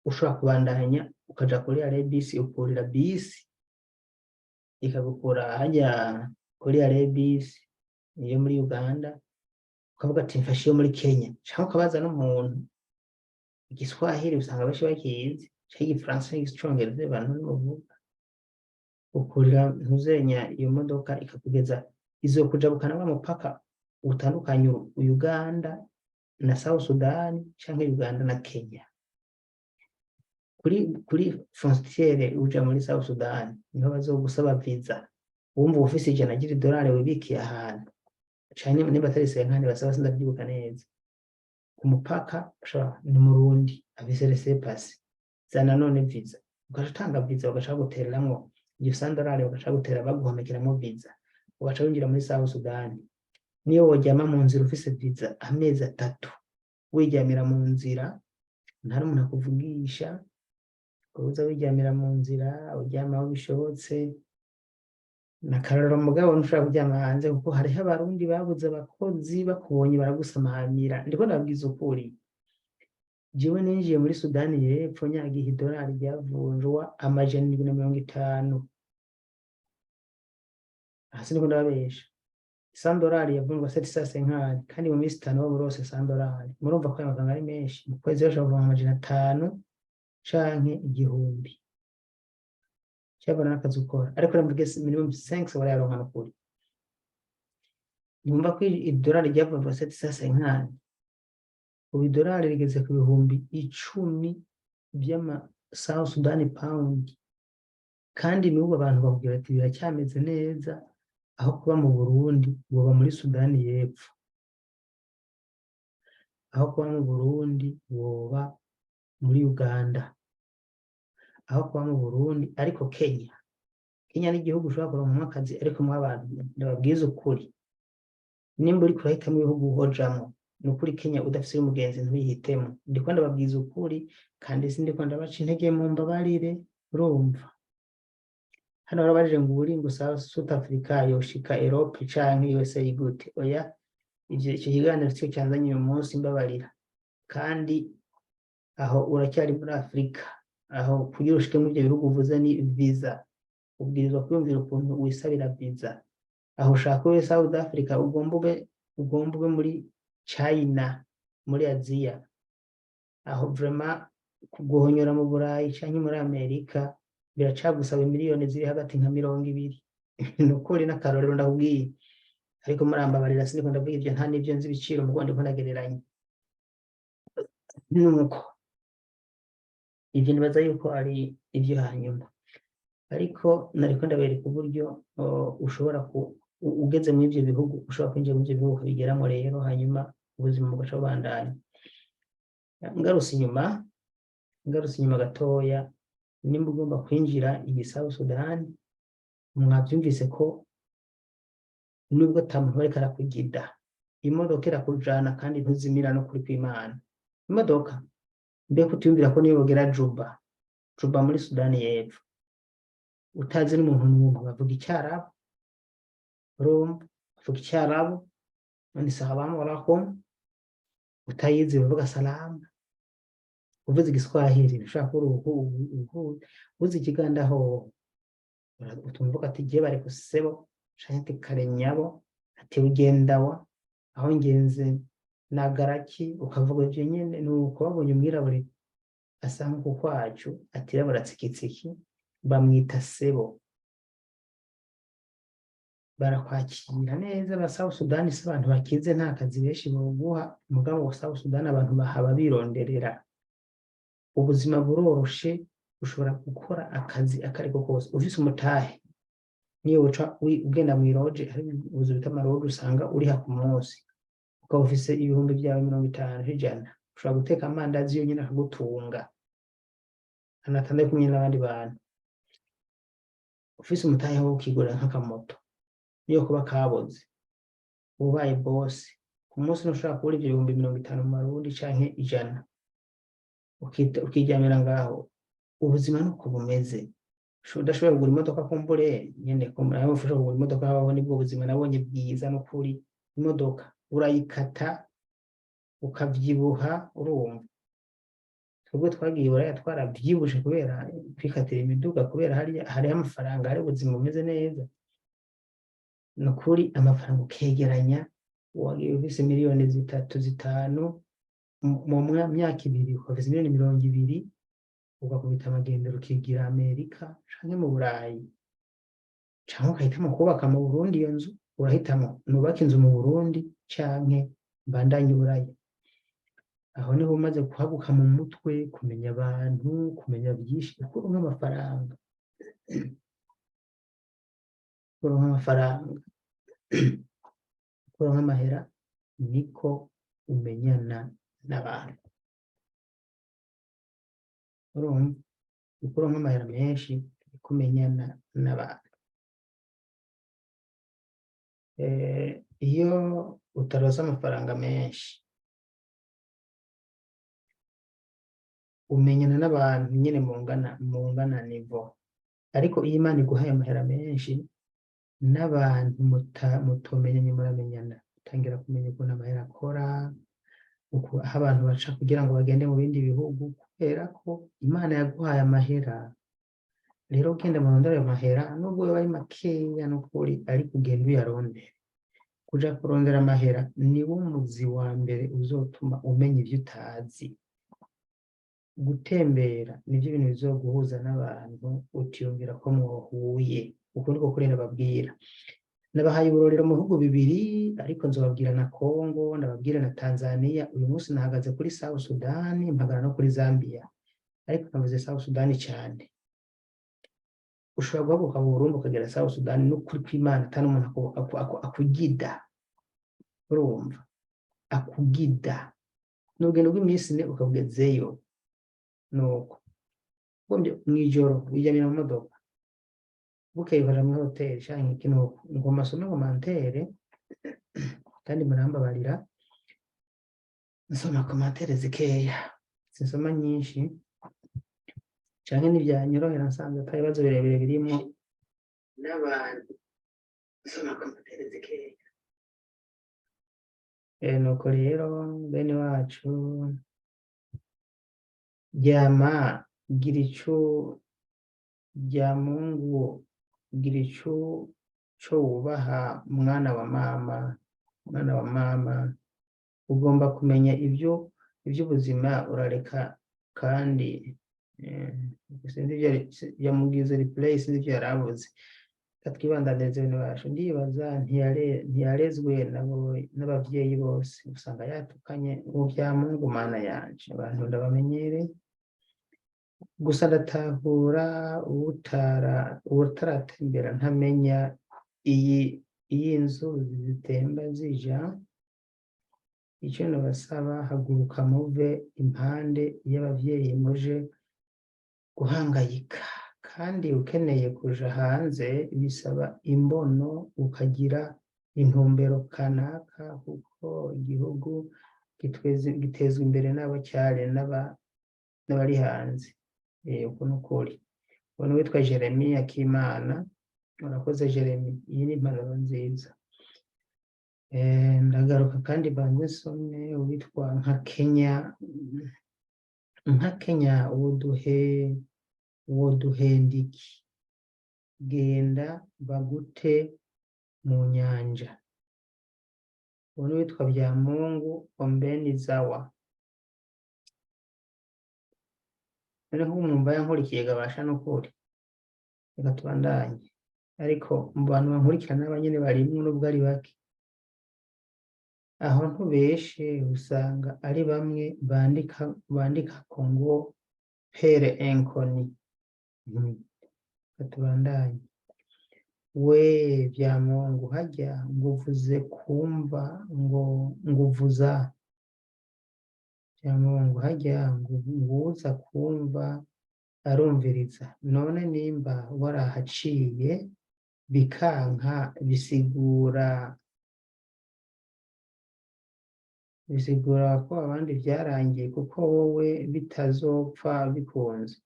ushobora kubandanya ukaja kuri arrêt bisi, ukurira bisi ikagukura hajya kuri arrêt bisi iyo muri Uganda, ukavuga ati mfashe iyo muri Kenya, canke ukabaza n'umuntu Igiswahili, usanga benshi bakizi, canke Igifaransa canke Icongereza, abantu ntibavuga. Ukurira ntuzenya iyo modoka ikakugeza, izokujabukana wa mupaka utandukanye Uganda. na South Sudan canke Uganda na Kenya. Kuri frontière uja muri South Sudan niho bazogusaba visa. Wumva ufise 100 ry'idolari wibikiye ahantu, canke niba atari 50 basaba, sindavyibuka neza. Ku mupaka ushobora, ni Murundi afise laissez-passer, zana none visa, ugaca utanga visa, bagaca bagutereramwo iyo 100 dolari, bagaca bagutera baguhomekeramwo visa, ugaca winjira muri South Sudan. Niyo woryama mu nzira ufise visa amezi 3, wiryamira mu nzira, nta n'umuntu akuvugisha, uza wiryamira mu nzira, uryama aho bishobotse. Nakarorero, mugabo ntushobora kuryama hanze kuko hariho Abarundi babuze abakozi, bakubonye baragusamanira. Ndiko ndababwiza ukuri, jewe ninjiye muri Sudani y'Epfo nyagihe idolari ryavunjwa 750. Hasi ndiko ndababesha, 100 dolari yavunjwa 750, kandi mu minsi 5 waba urose 100 dolari. Murumva ko ayo mafaranga ari menshi. Mu kwezi bashobora kuronka 500 canke 1000, cyabona n'akazi ukora, ariko namvuge minimum 5 barayaronka. Nukuri numva ko idolari ryavunjwa 750, ubu idolari rigeze ku 10,000 vy'ama South Sudan pound. Kandi n'ubu abantu bakubwira ati biracyameze neza, aho kuba mu Burundi woba muri Sudani y'Epfo, aho kuba mu Burundi woba muri Uganda, aho kuba mu Burundi. Ariko Kenya ni igihugu ushobora kuronkamwo akazi, ariko mwo abantu, ndababwiza ukuri, nimba uriko urahitamwo ibihugu uhojamwo, ni ukuri Kenya udafise umugenzi ntuyihitemo. Ndiko ndababwiza ukuri kandi sindiko ndabaca intege, mu mbabarire. Urumva hano barabajije ngo uri ngo South Africa yoshika Europe canke USA gute? Oya, ivyo ico kiganiro sico canzanye uyu munsi, mbabarira. Kandi aho uracyari muri Afrika. Aho kugira ushike muri ivyo bihugu uvuze ni visa, ubwirizwa kwiyumvira ukuntu wisabira visa. Aho ushaka ube South Africa, ugomba ube muri China, muri Aziya. Aho vraiment guhonyora mu Burayi canke muri Amerika biracagusaba miliyoni ziri hagati nka 20. Ni ukuri n'akarorero ndakubwiye, ariko murambabarira, sindiko ndavuga ivyo, nta n'ivyo nzi ibiciro, mugo ndiko ndagereranya. Nuko ivyo nibaza yuko ari ivyo hanyuma, ariko nariko ndabereka uburyo ushobora ugeze muri ivyo bihugu, ushobora kwinjira muri ivyo bihugu ukabigeramo rero, hanyuma ubuzima bugaca bubandanya. Ngarutse inyuma gatoya, nimba ugomba kwinjira iyi South Sudan, mwavyumvise ko nubwo ata muntu bariko arakugida, imodoka irakujana kandi ntuzimira no kuri kw'Imana. Imodoka mbega utiyumvira ko niyo wogera Juba, Juba muri Sudani y'Epfo, utazi n'umuntu n'umwe, bavuga Icyarabu, urumva bavuga Icyarabu none salamu alaikum, utayizi bavuga salamu, uvuze Igiswahili ushaka kuba uzi Ikiganda, ho utumvuga ati giye bari kusebo canke ati kare nyabo, ati ugendawa aho ngenze nagaraki, ukavuga ivyo nyene. Nuko babonye umwirabure asa nk'uku kwacu, atirabura tsikitsiki, bamwita sebo, barakwakira neza. Ba South Sudan si abantu bakize, nta kazi benshi boguha, mugabo wa South Sudan abantu bahaba bironderera. Ubuzima buroroshe, ushobora gukora akazi akariko kose ufise umutahe. Niyo uca ugenda mw'iroje, hari ubuzu bita amaroje, usanga uriha ku munsi, ukaba ufise ibihumbi vyawe 50, 100, ushobora guteka amandazi yonyene akagutunga anatandatu kumwe n'abandi bantu. Ufise umutahe wo ukigurira nk'akamoto, niyo kuba kaboze, ubaye bosi ku munsi ntushobora kubura ivyo bihumbi 50 mu marundi canke 100, ukiryamira ngaho. Ubuzima nuko bumeze. Udashoboye kugura imodoka, kumbure nyene nawe ushobora kugura imodoka, habaho nibwo buzima nabonye bwiza n'ukuri. Imodoka urayikata ukavyibuha. Urumva twebwe twagiye Buraya twaravyibushe kubera kwikatira imiduga, kubera hariya hariho amafaranga, hari ubuzima bumeze neza. Nukuri amafaranga ukegeranya, wagiye ufise miliyoni 3, 5, mu myaka 2 ukaba ufise miliyoni 20, ugakubita amagendero ukigira Amerika canke mu Burayi, canke ugahitamo kubaka mu Burundi iyo nzu. Urahitamo: nubaka inzu mu Burundi canke mbandanye i Buraya. Aho niho umaze kuhaguka mu mutwe, kumenya abantu, kumenya byinshi, uko uronka amafaranga, uronka amafaranga, uronka amahera, niko umenyana n'abantu. Urumva, uko uronka amahera menshi niko umenyana n'abantu. Iyo utaronse amafaranga menshi, umenyana n'abantu nyene mungana niveau. Ariko iyo Imana iguhaye amahera menshi, n'abantu mutomenyanye muramenyana, utangira kumenya ukuntu amahera akora, aho abantu baca kugira ngo bagende mu bindi bihugu, kubera ko Imana yaguhaye amahera. Rero ugenda murondere ayo mahera, nubwo yoba ari makeya n'ukuri, ariko ugenda uyarondere. Kuja kurondera amahera niwo muzi wa mbere uzotuma umenya ivyo utazi. Gutembera nivyo bintu bizoguhuza n'abantu utiyumvira ko mwohuye. Uko niko kuri ndababwira. Nabahaye uburorero mu bihugu bibiri, ariko nzobabwira na Congo, ndababwira na Tanzania. Uyu munsi nahagaze kuri South Sudan, mpagara no kuri Zambia, ariko navuze South Sudan cyane. Ushobora guhaguruka mu Burundi ukagera South Sudan n'ukuri kw'Imana atari umuntu akugida. Urumva, akugida ni urugendo rw'iminsi 4 ukabugezeyo. Nuko mw'ijoro wiryamira mu modoka, bukeye ukaja muri hoteli canke iki. Nuko ngoma asome commentaire, kandi murambabarira, nsoma commentaire zikeya, sinsoma nyinshi, canke ntivyanyorohera nsanze ata bibazo birebire birimwo n'abantu, nsoma commentaire zikeya. Nuko rero bene wacu, ryama gira ico rya Mungu, gira ico co wubaha mwana wa mama, mwana wa mama. Ugomba kumenya ibyo iby'ubuzima urareka, kandi sinzi ibyo yamugize replay, sinzi ibyo yaravuze. Twibandanirize bene wacu. Ndibaza ntiyarezwe n'abavyeyi bose, usanga yatukanye ngo vya Mungu. Mana yanje, abantu ndabamenyere gusa, ndatahura uwutaratembera ntamenya iyi nzuzi zitemba zija. Icyo nabasaba, haguruka muve impande y'abavyeyi, muje guhangayika. Kandi ukeneye kuja hanze bisaba imbono, ukagira intumbero kanaka, kuko igihugu gitezwa imbere n'abo cyare n'abari hanze. Uko nukuri. Uwo ni witwa Jeremy Akimana. Urakoze Jeremy, iyi ni impanuro nziza. Ndagaruka kandi banze nsome uwitwa nka Kenya, nka Kenya. Woduhenda iki? Genda bagute mu nyanja. Uwo ni witwa Byamungu Ombeni Zawa. Noneho mwumva yankurikiye gabasha n'ukuri. Reka tubandanye, ariko mu bantu bankurikira n'abanyene barimwo, nubwo ari bake. Aho ntubeshe, usanga ari bamwe bandika ko ngo pere enkoni. Reka tubandanye. We Byamungu, harya nguvuze kumva ngo nguvuza Byamungu, harya nguza kumva arumviriza. None nimba warahaciye bikanka, bisigura ko abandi byarangiye, kuko wowe bitazopfa bikunze.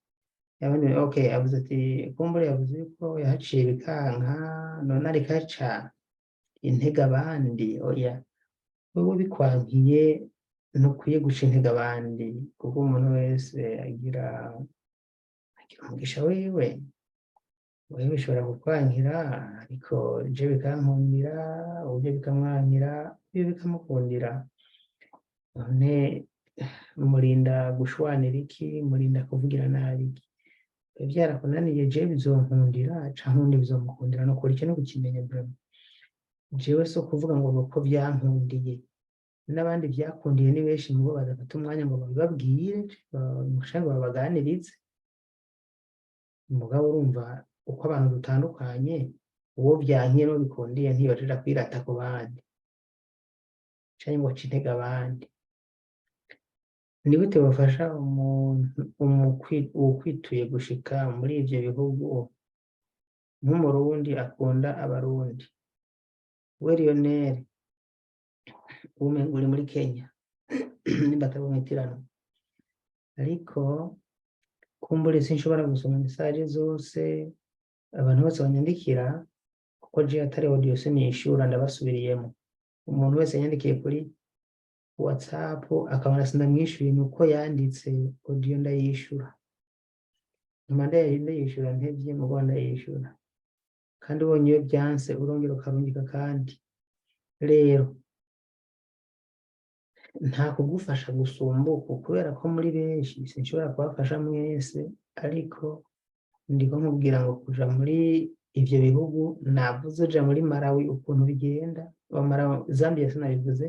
Abandi, okay, avuze ati kumbure yavuze ko yahaciye bikanka, none ariko aca intege abandi. Oya, wowe bikwankiye ntukwiye guca intege abandi, kuko umuntu wese agira umugisha wiwe. Wewe bishobora kukwankira, ariko je bikankundira, uburyo bikamwankira, ibyo bikamukundira. None murinda gushwanira iki? Murinda kuvugira nabi iki? Byarakunaniye, je bizonkundira canke undi bizomukundira. No kora icyo no kukimenya vraiment. Jewe so kuvuga ngo nuko byankundiye. N'abandi vyakundiye ni benshi, mubo badafata umwanya ngo babibabwire canke ngo babaganirize. Mugabo urumva uko abantu dutandukanye, uwo vyankiye n'uwo bikundiye ntibajira kwirata ku bandi canke ngo ace intege abandi. Ni gute bafasha umuntu uwukwituye gushika muri ivyo bihugu nk'Umurundi akunda Abarundi? We Lionel, umengo uri muri Kenya nimba atari umwitirano, ariko kumbure sinshobora gusoma message zose abantu bose banyandikira, kuko je atari audio sinishura. Ndabasubiriyemo, umuntu wese yanyandikiye kuri WhatsApp akabona sindamwishuye, nuko yanditse audio ndayishura nyuma. Ndayishura ntevye, mugabo ndayishura. Kandi ubonye iyo byanse, urongera ukarungika. Kandi rero nta kugufasha gusumba uku, kubera ko muri benshi sinshobora kubafasha mwese. Ariko ndiko nkubwira ngo kuja muri ivyo bihugu navuze, uja muri Malawi ukuntu bigenda, Malawi, Zambia sinabivuze,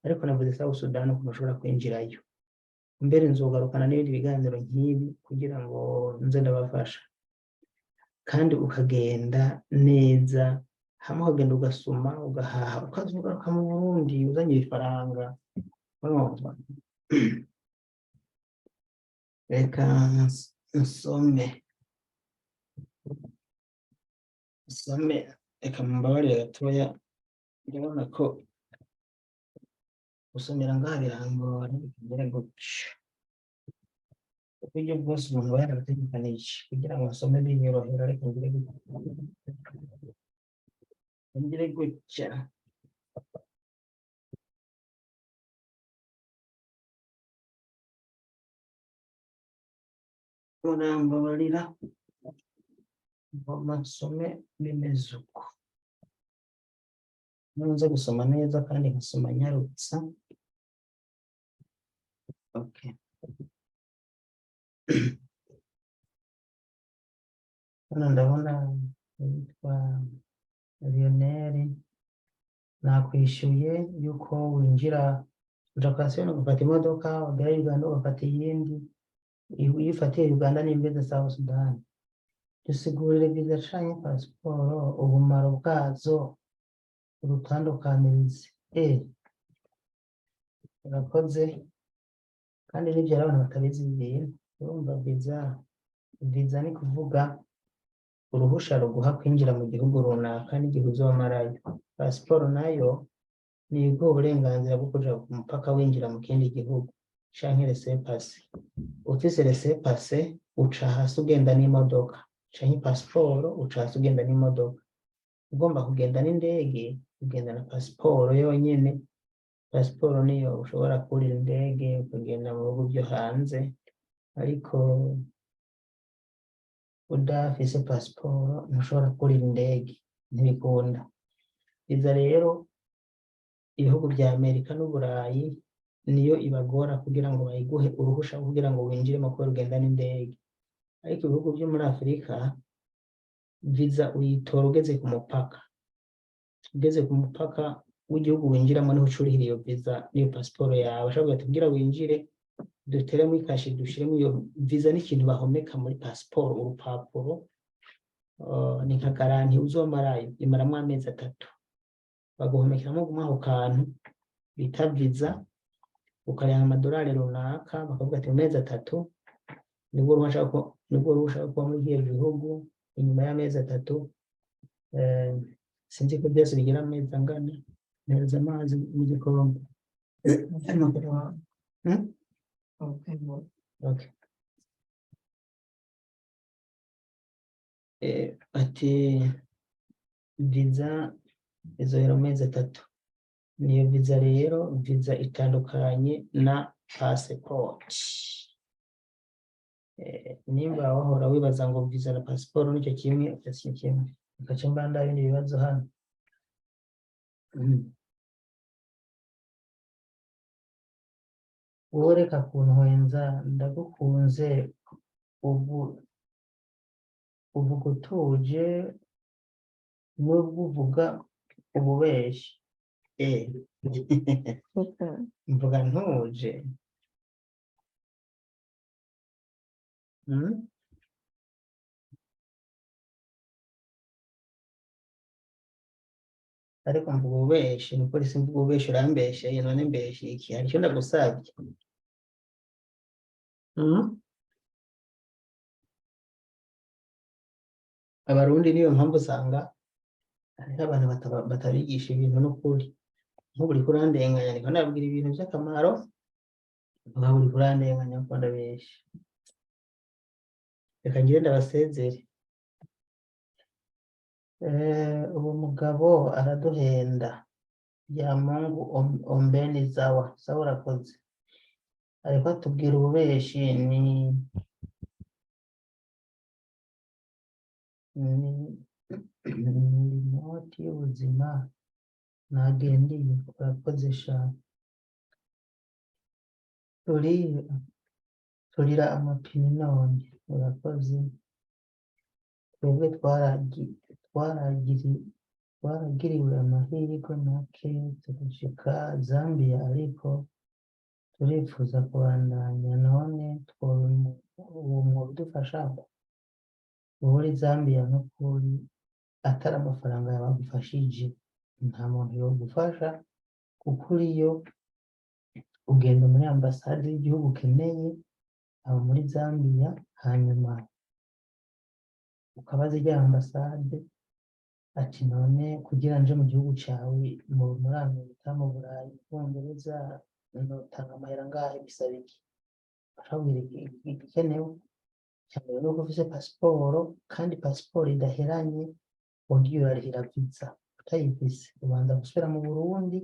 ariko navuze South Sudan ukuntu ushobora kwinjirayo. Mbere nzogarukana n'ibindi biganiro nk'ibi kugira ngo nze ndabafasha, kandi ukagenda neza, hamwe ukagenda ugasuma, ugahaha, ukaza ugaruka mu Burundi uzanye ibifaranga. Urumva, reka nsome. Reka mumbabarire gatoya, ndabona ko gusomera ngaha birangora. Bigere gutya, uburyo bwose umuntu aba yarabutegekanije kugira ngo nsome binyorohera. Ariko ngire gutya, ngire gutya. Murambabarira, ngoma nsome bimeze uko. Nunze gusoma neza kandi nkasoma nyarutsa. Okay, hano ndabona uwitwa Lionel, nakwishyuye yuko winjira uja kwa Siyoni ugafata imodoka, wagera Uganda ugafata iyindi. Iyo ufatiye Uganda n'imbizi South Sudan. Dusigurire viza canke pasiporo ubumaro bwazo, urutandukanirize. Urakoze. Kandi n'ibyo hari abantu batabizi ibi bintu. Urumva, viza ni kuvuga uruhusha ruguha kwinjira mu gihugu runaka n'igihe uzomarayo. Pasiporo nayo ni iguha uburenganzira bwo kuja ku mupaka winjira mu kindi gihugu, canke laissez-passer. Ufise laissez-passer uca hasi ugenda n'imodoka, canke pasiporo uca hasi ugenda n'imodoka. Ugomba kugenda n'indege, ugenda na pasiporo yonyene. Pasiporo niyo ushobora kurira indege ukagenda mu bihugu vyo hanze, ariko udafise pasiporo ntushobora kurira indege, ntibikunda. Viza rero, ibihugu vya Amerika n'Uburayi niyo ibagora kugira ngo bayiguhe uruhusha kugira ngo winjiremo, kubera ugenda n'indege. Ariko ibihugu vyo muri Afurika, viza uyitora ugeze ku mupaka. Ugeze ku mupaka w'igihugu winjiramo, niho uca urihira iyo viza n'iyo pasiporo yawe. Bashobora kugira kugira winjire, duteremo ikashe, dushiremo iyo viza. N'ikintu bahomeka muri pasiporo, urupapuro, ni nka garantie uzomarayo. Imaramwo amezi 3. Baguhomekeramo ako kantu bita viza, ukariha amadolari runaka, bakavuga ati mu mezi 3 nibwo uruhusha rwo kuba muri kiriya gihugu. Inyuma y'amezi 3, sinzi ko byose bigira amezi angana. Mpereza amazi mu gikombe. Hmm? Okay. Ati viza izohera mu mezi 3. Niyo viza rero, viza itandukanye na passport. Nimba wahora wibaza ngo viza na pasiporo nicyo kimwe, si kimwe. Gace mbanda ibindi bibazo hano. Wowe reka kuntwenza, ndagukunze. Ubu uvuga utuje nubwo uvuga ububeshi. Mvuga ntuje. Ariko mvuga ububeshi, umupolisi mvuga ububeshi urambesheye, none mbeshe iki? Hari icyo ndagusabye? Abarundi niyo mpamvu usanga hariho abantu batabigisha ibintu n'ukuri. Nk'ubu uriko urandenganya, ariko ndababwira ibintu by'akamaro, mugabo uriko urandenganya kuko ndabesha. Reka ngire ndabasezere. Uwo mugabo araduhenda. Ya Mungu ombeni zawa. Sawa, urakoze. Ariko atubwira ububeshi ni inoti y'ubuzima nagendeye. Urakoze sha. Turira amapine none. Urakoze. Twebwe twaragiriwe amahirwe make turashika Zambia, ariko turifuza kubandanya. None uwo mwobidufasha muri Zambia? N'ukuri atari amafaranga yabagufashije nta muntu yogufasha, kuko uriyo ugenda muri ambasade y'igihugu ukeneye aho muri Zambia, hanyuma ukabaza irya ambasade ati: "None kugira nje mu gihugu cawe muri Amerika, mu Burayi, mu Bwongereza, notanga amahera angahe? Bisaba iki?" Bakabwira igikenewe. Icya mbere nuko ufise pasiporo, kandi pasiporo idaheranye, wagiye urarihira visa. Utayifise ubanza gusubira mu Burundi,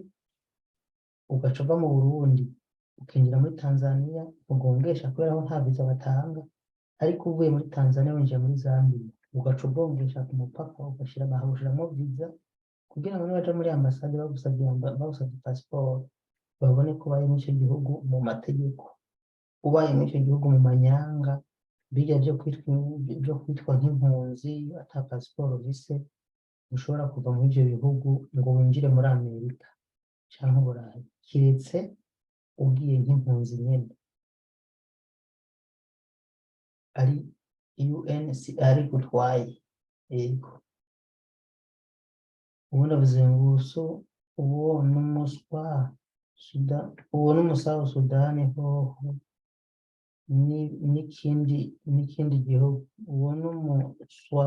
ugaca uva mu Burundi ukinjira muri Tanzania ugongesha, kubera ko nta visa batanga. Ariko uvuye muri Tanzania winjiye muri Zambia, ugaca ugongesha ku mupaka, ugashira bakagushiramwo visa, kugira ngo nibaja muri ambasade bagusavye pasiporo babone ko ubaye muri ico gihugu mu mategeko. Ubaye muri ico gihugu mu manyanga, birya vyo kwitwa nk'impunzi, ata pasiporo ufise ntushobora kuva muri ivyo bihugu ngo winjire muri Amerika canke Uburayi, kiretse ugiye nk'impunzi nyene ari UNHCR igutwaye. Yego, ubundi avuze ngo so uwo n'umuswa uwo n'umusawu Sudani hoho n'ikindi gihugu. Uwo n'umuswa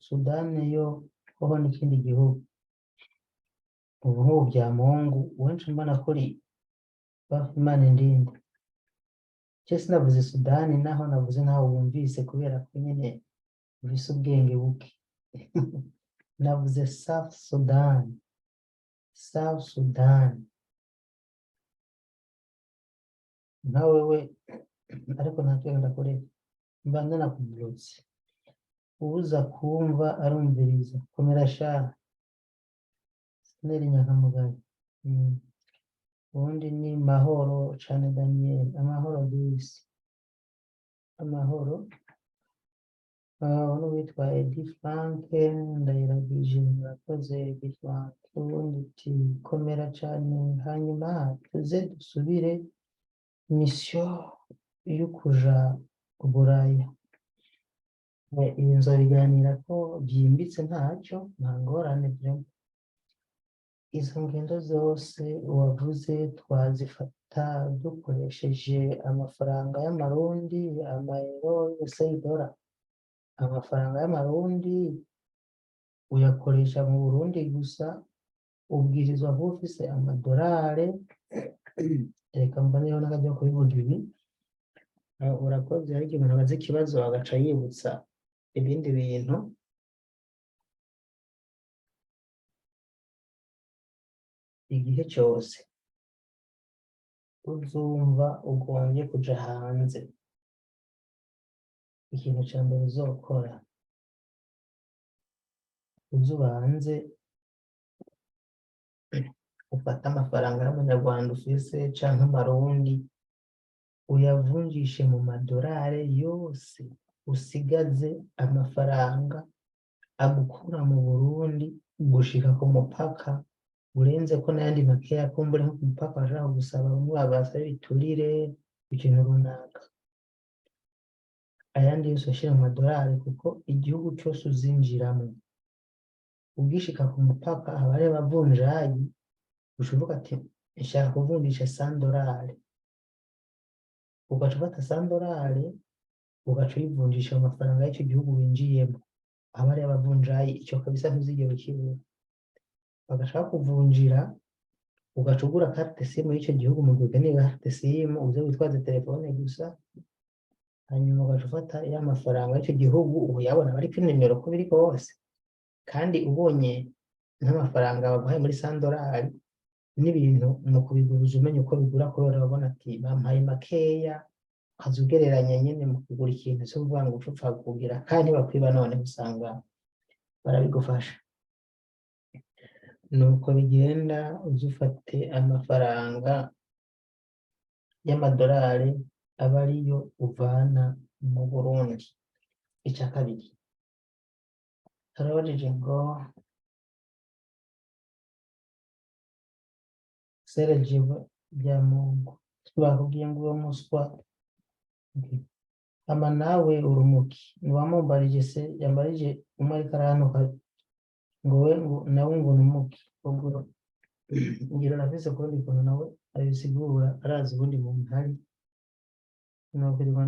Sudani yo hoho n'ikindi gihugu. Ubu nk'ubu bya Mungu wenshi mbona kuri Imana indinde. Je sinavuze Sudani, naho navuze ntawe wumvise, kubera ko nyene ufise ubwenge buke. Navuze South Sudan, South Sudan. Nka wewe ariko nta ndakureka, mbanza nakuburutse. Ubuza kumva arumviriza. Komera sha Sineri Nyankamugayo. Ubundi ni mahoro cane Daniel, amahoro disi, amahoro. N'uwitwa Edi Frank Ndayiragije, murakoze Edi Frank. Ubundi uti komera cane, hanyuma tuze dusubire mission yo kuja Buraya. Ibi nzobiganira ko byimbitse, ntacyo, nta ngorane vraiment. Izo ngendo zose wavuze twazifata dukoresheje amafaranga y'amarundi, amayero yose, idora? Amafaranga y'amarundi uyakoresha mu Burundi gusa, ubwirizwa kuba ufise amadolari. Reka mbonereho n'akaryo kubivuga ibi. Urakoze, ariko umuntu abaza ikibazo agaca yibutsa ibindi bintu. Igihe cyose uzumva ugombye kuja hanze, ikintu ca mbere uzokora, uze ubanze ufate amafaranga y'amanyarwanda ufise canke amarundi, uyavunjishe mu madolari yose, usigaze amafaranga agukura mu Burundi gushika ku mupaka. Urenze ko n'ayandi makeya, kumbure nko ku mupaka bashobora kugusaba, bamwe babasaba ibiturire, ikintu runaka. Ayandi yose ushyira mu madolari, kuko igihugu cyose uzinjiramo, ugishika ku mupaka haba hariho abavunjayi. Uca uvuga ati: "Nshaka kuvunjisha 100 dolari." Ugaca ufata 100 dolari, ugaca uyivunjisha mu mafaranga y'icyo gihugu winjiyemo. Haba hariho abavunjayi, icyo kabisa ntuzigera ukibura. Bagaca bakuvunjira, ugaca ugura carte SIM y'icyo gihugu mu gihe ukeneye carte SIM. Uze witwaze telefone gusa, hanyuma ugaca ufata ya mafaranga y'icyo gihugu, uyabona bari kuri nimero uko biri kose. Kandi ubonye nk'amafaranga baguhaye muri 100 dolari n'ibintu, mu kubiguruza umenya uko bigura, kubera urabona ati bampaye makeya, ukaza ugereranya nyine mu kugura ikintu. Si ukuvuga ngo uca upfa kugira, kandi ntibakwiba. None usanga barabigufasha. Nuko bigenda, uze ufate amafaranga y'amadolari aba ariyo uvana mu Burundi. Icya kabiri, turabajije ngo Serge Byamungu, bakubwiye ngo uwo muswa. Okay. Ama nawe urumuki ntiwamumbarije se, yambarije umwe ariko arahanuka ngo we ngo nawe ngo numuki. Ubwo ngira nafise ukundi kuntu nawe abisigura, arazi ubundi muntu hari nokwirirwa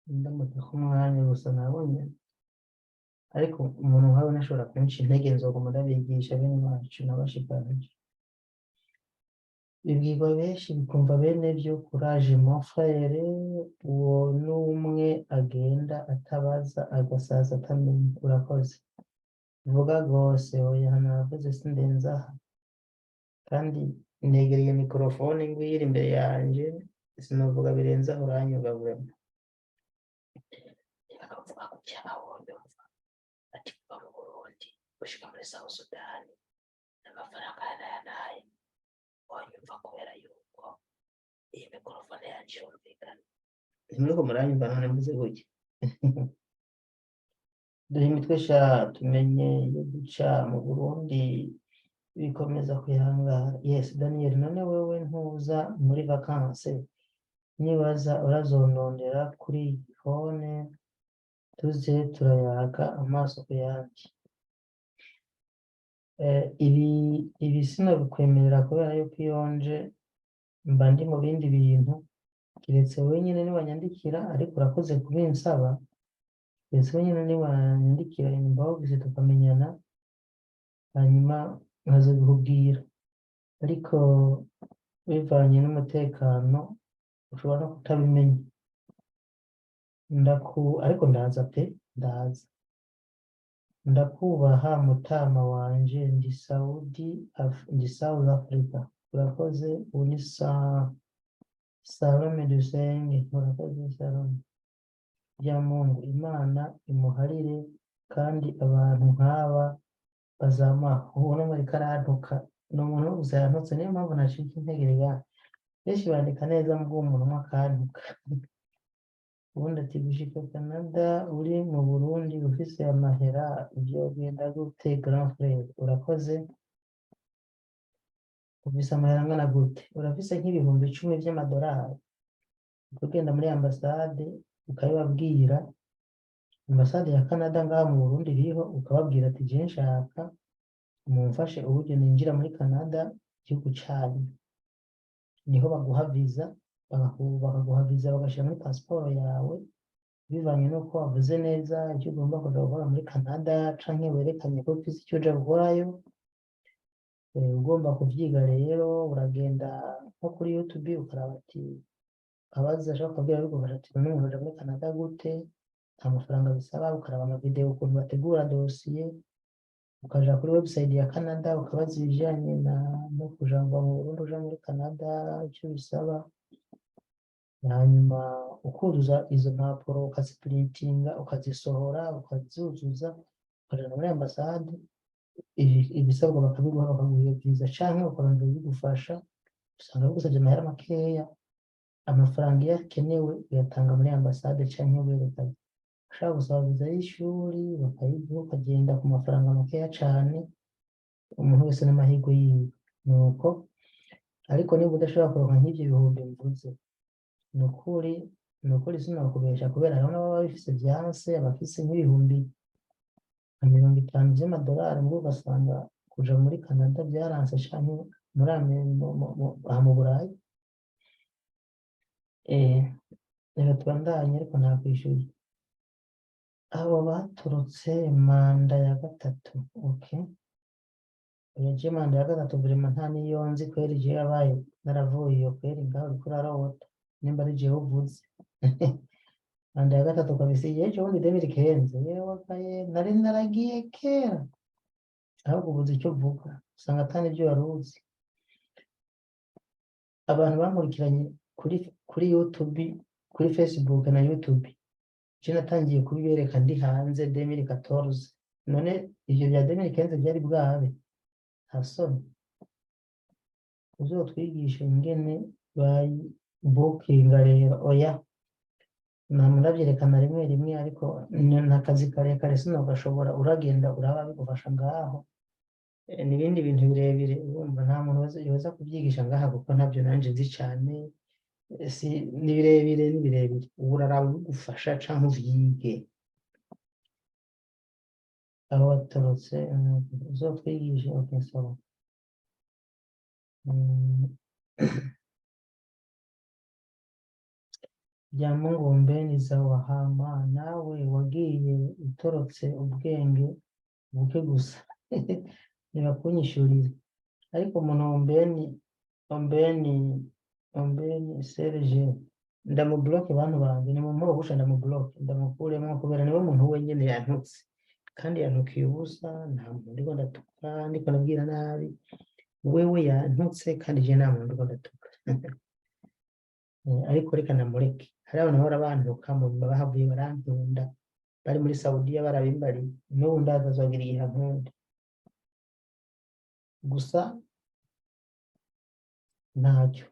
ndamutaka umwanya gusa nabonye. Ariko umuntu nkawe ntashobora kunca intege, nzoguma ndabigisha bene wacu nabashikanje. Bibwirwa benshi bikumva bene byo. Courage mon frère. Uwo n'umwe agenda atabaza, agasaza atamenya. Urakoze, vuga rwose. Oya, navuze sindenza aha, kandi negereye mikorofone ngwiri imbere yanje, sinovuga birenze aho. Uranyumva vraiment? Bakavuga gutya, aho wonyumva ati kuva mu Burundi gushika muri South Sudan n'amafaranga aya n'aya n'aya, wonyumva kubera yuko iyi mikorofone yanje yumvikana. Ntimuriko muranyumva none mvuze gutya? Duhe imitwe sha, tumenye iyo duca mu Burundi bikomeza kwihangara. Yes, Daniel, none wewe ntuza muri vacances? Nibaza urazonondera kuri iyi phone, tuze turayaga amaso ku yandi. Ibi sinabikwemerera kubera yuko iyo nje mba ndi mu bindi bintu, kiretse wenyine niwanyandikira. Ariko urakoze kubinsaba. Keretse wenyine niwanyandikira inbox tukamenyana, hanyuma nkazabikubwira. Ariko bivanye n'umutekano ushobora no kutabimenya. Ariko ndaza pe, ndaza. Ndakubaha mutama wanje, ndi Saudi ndi South Africa. Urakoze. Ubu ni Salome Dusenge. Urakoze Salome. Bya Mungu, Imana imuharire, kandi abantu nk'aba bazamuha. Ubu no muri karantuka ni umuntu gusa yantutse, niyo mpamvu nacika intege. Rega benshi bandika neza, mbwo umuntu umwe akantuka. Ubundi ati gushika Canada uri mu Burundi ufise amahera vyogenda gute, grand frère? Urakoze. Ufise amahera angana gute? Urafise nk'10,000 vy'amadolari, ugenda muri ambasade ukabibabwira, ambasade ya Canada ngaha mu Burundi iriho, ukababwira ati: "Je nshaka mumfashe uburyo ninjira muri Canada, igihugu canyu." Niho baguha visa, bakaguha visa, bagashira muri pasiporo yawe, bivanye n'uko wavuze neza icyo ugomba kuja gukora muri Canada, canke werekanye ko ufise icyo uja gukorayo. Ugomba kuvyiga rero, uragenda nko kuri YouTube ukaraba ati abaza ashaka kubwira, bigufasha ati: "None umuntu aja muri Canada gute? Nta mafaranga bisaba." Ukaraba amavideo ukuntu bategura dosiye, ukaja kuri website ya Canada ukabaza ibijanye na no kuja ngo mu Burundi uja muri Canada icyo bisaba, hanyuma ukuzuza izo mpapuro, ukaziprintinga, ukazisohora, ukazuzuza, ukajana muri ambasade, ibisabwa bakabiguha, bakaguha iyo visa, canke ukarondera bigufasha. Usanga bigusavye amahera makeya. Amafaranga iyo akenewe uyatanga muri ambasade, canke werekanye ushaka gusaba visa y'ishuri bakayiguha, ukagenda ku mafaranga makeya cane. Umuntu wese n'amahirwe yiwe. Nuko ariko niba udashobora kuronka nk'ivyo bihumbi mvuze, nukuri sinokubesha, kubera hariho n'ababa bifise vyanse, abafise nk'ibihumbi nka 50 vy'amadolari, mbwo ugasanga kuja muri Canada vyaranse, canke muri aha mu Burayi. Reka tubandanye, ariko nakwishuye. Abo baturutse manda ya gatatu, okay. Oya, je manda ya gatatu vraiment nta niyo nzi kweri. Je yabaye naravuye iyo kweri, ngaho uriko urarota nimba ari jewe uvuze manda ya gatatu kabisa. Yejo bundi 2015, yewe kaye, nari naragiye kera. Ahubwo ubuze icyo uvuga, usanga atari ibyo wari uzi. Abantu bankurikiranye kuri YouTube, kuri Facebook na YouTube, je natangiye kubibereka ndi hanze 2014. None ivyo bya 2015 byari bwabe? Nta soni? Uzotwigisha ingene bayibukinga rero. Oya, nama ndavyerekana rimwe rimwe, ariko ni akazi karekare, sinogashobora. Uragenda uraba bigufasha ngaho. N'ibindi bintu birebire, urumva nta muntu yoza kubyigisha ngaha, kuko ntabyo nanje nzi cane. Si ni birebire, ni birebire. Ubu uraraba bigufasha canke uvyige. Aho watorotse, uzotwigishe. Okay, sawa. Bya Mungombe ni zawa. Hama nawe wagiye utorotse ubwenge buke gusa, nibakunyishurire. Ariko umuntu Ombeni, Ombeni, Ombeni Serge, ndamubloke. Bantu banje, nimumpe ndamubloke, ndamukuremo, kubera niwe muntu wenyene yantutse, kandi yantukiye ubusa. Nta muntu ndiko ndatuka, ndiko ndabwira nabi. Wewe yantutse, kandi je nta muntu ndiko ndatuka. Ariko reka ndamureke. Hari abantu bahora bantuka, mu nyuma bahavuye barankunda, bari muri Saudiya barabimbariye. N'ubu ndaza azogira igihe ankunda gusa, ntacyo.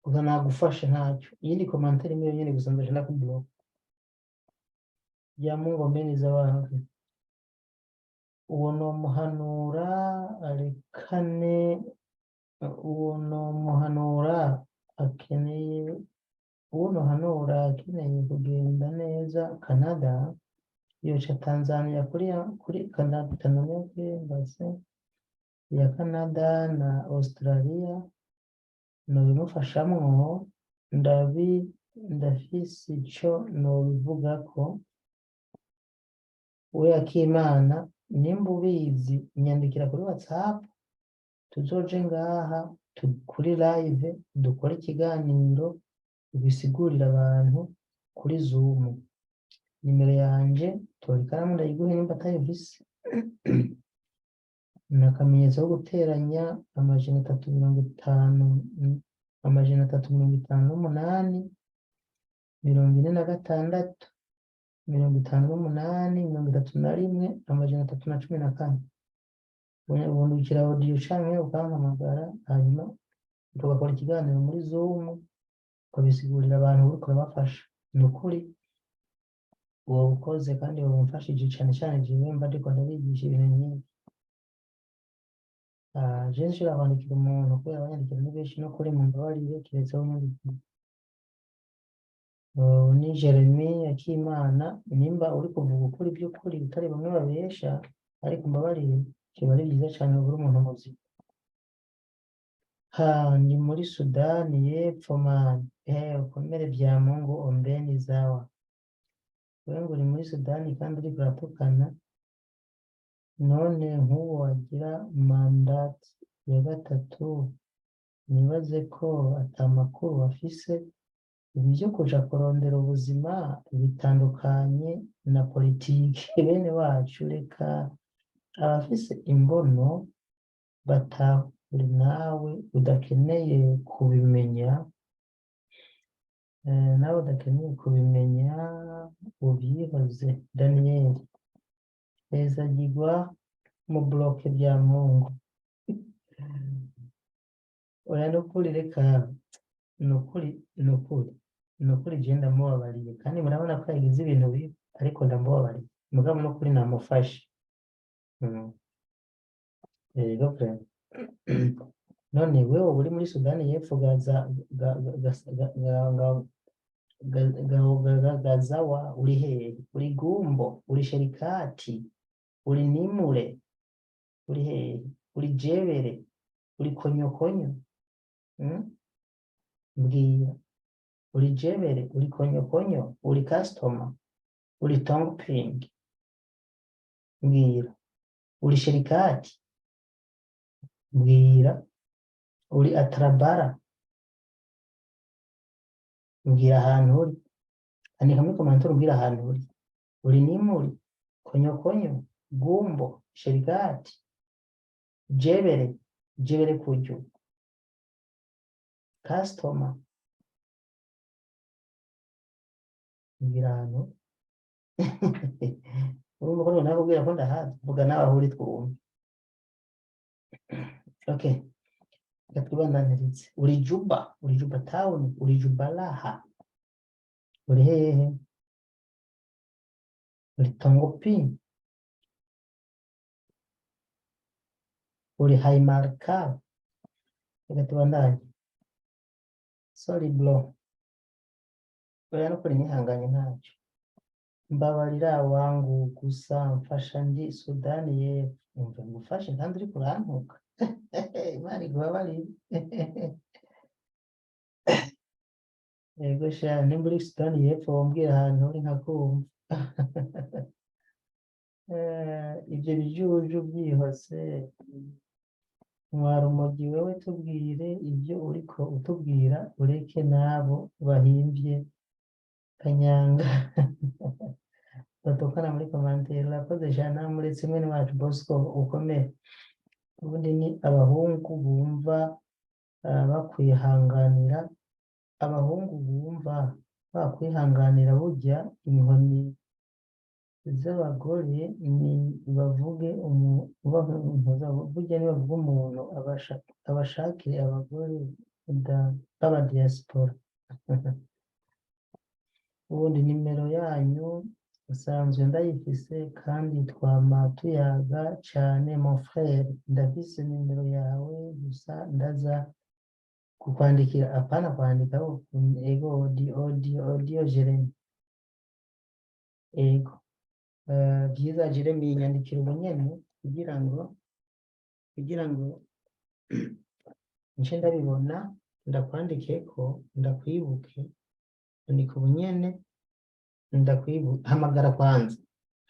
Gusa nagufashe, ntacyo. Iyindi commentaire imwe yonyene gusa, ndaje ndakublock. Ya Mungu mbeni z'abantu, uwo nomuhanura arekane, uwo nomuhanura akeneye, uwo nohanura akeneye kugenda neza Canada, yoca Tanzania kuri Canada, Tanzania kuri embassy ya Canada na Australia, nobimufashamwo. Ndafise ico nobivugako. We Akimana, nimba ubizi, nyandikira kuri WhatsApp, tuzoje ngaha kuri live, dukore ikiganiro, ubisigurire abantu kuri Zoom. Nimero yanje, tora ikaramu ndayiguhe nimba atayifise. Ni akamenyetso ko guteranya 350, 358, 46, 58, 31, 314. Ubundikira audio canke ukampamagara, hanyuma tugakora ikiganiro muri Zoom, ukabisigurira abantu, uriko urabafasha. Ni ukuri uwo ukoze, kandi wumfashije cane cane jewe mba ndiko ndabigisha ibintu nk'ibi. Ah, je nshobora kwandikira umuntu, kubera abanyandikira ni benshi, no kuri mumbabarire, keretse aho unyandikira. Oh, ni Jeremy Akimana, nimba uri kuvuga ukuri by'ukuri, utari bamwe babesha, ariko mbabarire, kiba ari byiza cyane uri umuntu muzima. Ha, ndi muri Sudani y'Epfo man. Ukomere bya Mungu ombeni zawa. Wewe ngo uri muri Sudani kandi uriko uratukana. None nk'uwo wagira mandat ya gatatu, nibaze ko ata makuru afise. Ibi byo kuja kurondera ubuzima bitandukanye na politike, bene wacu. Reka abafise imbono batahure, nawe udakeneye kubimenya, nawe udakeneye kubimenya ubyihoze. Daniel hezagirwa mu bloke bya Mungu. Oya, nukuri, reka, nukuri, nukuri, nukuri, je ndamubabariye, kandi murabona ko yagize ibintu bibi, ariko ndamubabariye, mugabo nukuri namufashe. Yego vraiment. None wewe uri muri Sudani y'Epfo, Gaza, Gazawa, uri hehe? Uri Gumbo, uri Sherikati, uri Nimule, uri hehe? Uri Jebere, uri Konyokonyo? Mbwira, uri Jebere, uri Konyokonyo, uri Customer, uri Tongping? Mbwira, uri Sherikati? Mbwira, uri Atrabara? Mbwira ahantu uri, andika muri commentaire umbwira ahantu uri. Uri Nimuri, Konyokonyo, Gumbo, Sherikati, Jebere, Jebere Kuju, Customer? Mbwira ahantu. Urumva ko nakubwira ko ndahazi. Vuga nawe aho uri twumve. Okay, reka twibandanirize. Uri Juba, uri Juba town, uri Jubalaha, uri hehe? Uri Tongopi, uri Haimarka? Reka tubandanye. Sorry bro, oya, nukuri nihanganye, ntacyo. Mbabarira wangu, gusa mfasha, ndi Sudani y'Epfo. Umva, ngufashe kandi uriko urantuka. Imana igubabarire. Yego sha, nimba uri Sudani y'Epfo wombwira ahantu uri nkakumva. Ibyo bijuju byihose. Mwarumogi wewe, tubwire ibyo uriko utubwira, ureke n'abo bahimvye kanyanga batukana muri commentaire. Urakoze jana muretse mwene wacu Bosco, ukomere. Ubundi ni abahungu bumva bakwihanganira, abahungu bumva bakwihanganira. Burya inkoni z'abagore ni bavuge burya nibavuga umuntu abashakire abagore b'aba diaspora. Ubundi nimero yanyu usanzwe ndayifise kandi twama tuyaga cane. Mon frère, ndafise nimero yawe, gusa ndaza kukwandikira. Apana kwandika, ego, audio, audio, audio. Jeremy, ego. Byiza Jeremy, nyandikira ubunyene kugira ngo nce ndabibona, ndakwandike ko ndakwibuke. Andika ubunyene ndakwibuke. Hamagara kwanza,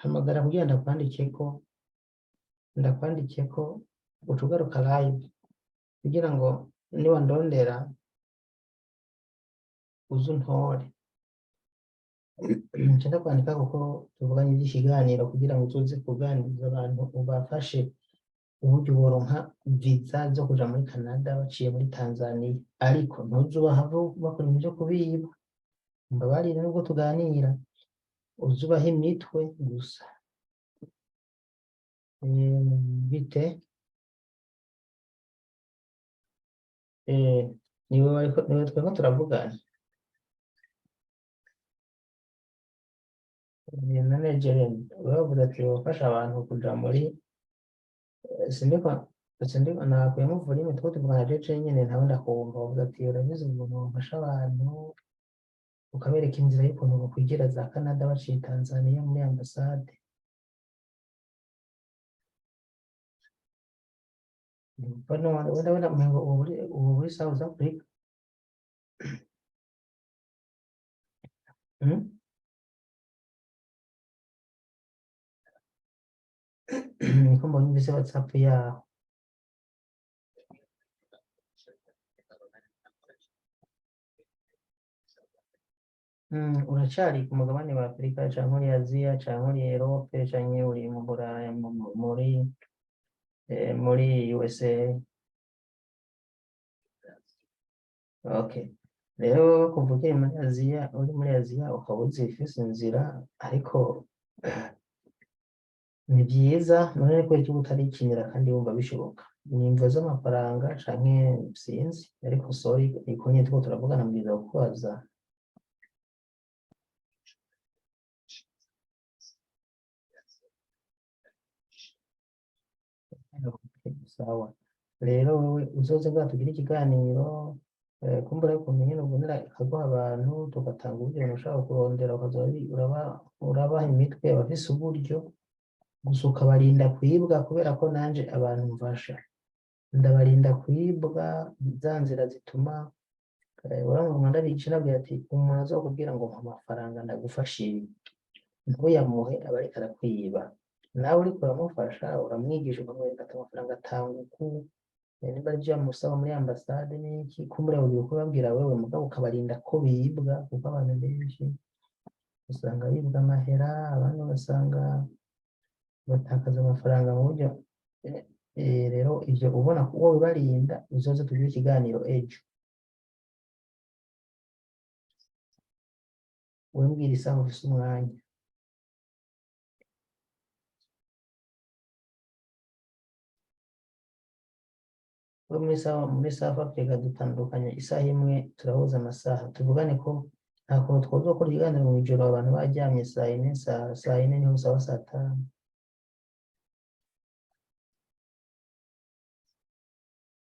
hamagara kugira ndakwandike ko uca ugaruka live kugira ngo niwandondera uze untore. Nce ndakwandika kuko tuvuganye ivy'ikiganiro kugira ngo uzoze kuganiriza abantu, ubafashe uburyo boronka viza zo kuja muri Canada baciye muri Tanzania, ariko ntuzubahave bakora ibintu vyo kubiba. Mbabarire, nubwo tuganira uzubaha imitwe gusa. Bite? Niwe niwe twariko turavugana. None Jeremy, bavuze ati bafasha abantu kuja muri sindiko sindiko nakuyemo volume, two tuvugana jeje nyene ntawe ndakumva. Bavuze ati urabizi umuntu wafasha abantu ukabereka inzira y'ukuntu bakwigira za Canada baciye Tanzania muri ambasade. Bano wenda wenda umengo ubu uri South Africa. Niko mbonye mvise WhatsApp yaho. Uracari ku mugabane wa Afrika canke uri Aziya canke uri Europe canke uri mu Buraya, muri USA? Okay. Rero kuva ukiri muri Aziya, uri muri Aziya ukaba uzifise inzira, ariko ni byiza. None ko igihugu utarikinira kandi wumva bishoboka, ni imvo z'amafaranga canke sinzi, ariko sorry, niko nyene turiko turavugana, mbwiza kukubaza. Sawa, rero wewe uzoze bwa tugire ikiganiro, kumbura ukuntu nyene ubonera ikaguha abantu, tugatanga uburyo abantu ushaka kurondera, ukaza urabaha imitwe abafise uburyo, gusa ukabarinda kwibwa, kubera ko nanje abantu mfasha ndabarinda kwibwa za nzira zituma uramubona. Ndabica nabwira ati umuntu azokubwira ngo mpa amafaranga ndagufasha ibi, ntuyamuhe, aba ariko arakwiba. Nawe uriko uramufasha, uramwigisha, ukamwereka ati amafaranga atanga uku, nimba ari ibyo bamusaba muri ambasade n'iki, kumbura ugiye kubabwira wewe, mugabo ukabarinda ko bibwa, kuko abantu benshi usanga bibwa amahera, abandi ugasanga batakaza amafaranga mu buryo rero ivyo ubona ko wowe bibarinda, uzoze tugire ikiganiro ejo. Wewe mbwira isaha ufise umwanya. We muri South Africa dutandukanye isaha imwe, turahuza amasaha. Tuvugane ko nta kuntu twoza gukora ikiganiro mu ijoro abantu baryamye saa 4, saa 4 niho sawa saa 5.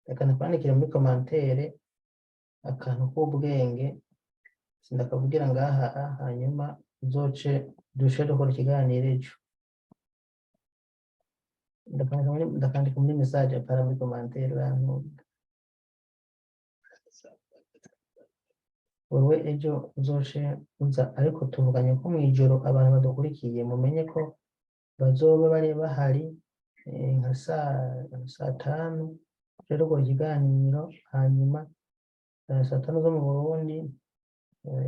Reka nakwandikire muri commentaire akantu k'ubwenge, sindakavugira ngaha, hanyuma uzoce dushe dukora ikiganiro ejo. Ndakandika muri message, apara muri commentaire, urankunda. Wewe ejo uzoce uza, ariko tuvuganye ko mw'ijoro abantu badukurikiye mumenye ko bazoba bari bahari, nka saa 5 rero dukora ikiganiro, hanyuma saa 5 zo mu Burundi,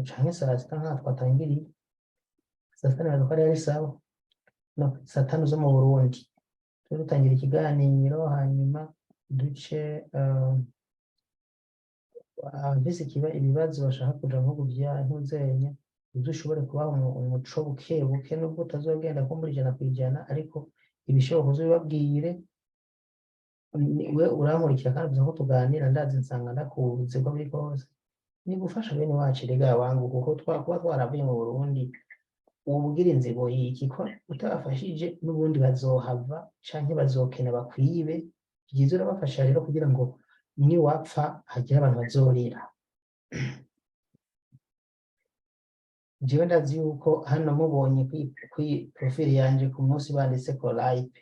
canke saa 6 nkaho twatangiriye saa 6, nibaza ko ari sawa, no saa 5 zo mu Burundi tube dutangira ikiganiro, hanyuma duce abafise ibibazo bashaka kuja mu bihugu vya ntuzenya, uze ushobore kubaha umuco buke buke, nubwo utazogenda ko muri 100%, ariko ibishoboka uzobibabwire. We urankurikira kandi uzi ko tuganira, ndazi nsanga ndakuzi uko biri kose. Ni gufasha bene wacu erega wangu, kuko kuba twaravuye mu Burundi ubwira inzigo yiki ko utabafashije n'ubundi bazohava canke bazokena bakwibe. Vyiza urabafasha rero kugira ngo niwapfa hagire abantu bazorira. Jewe ndazi yuko hano mubonye kwi profile yanje ku munsi banditseko like,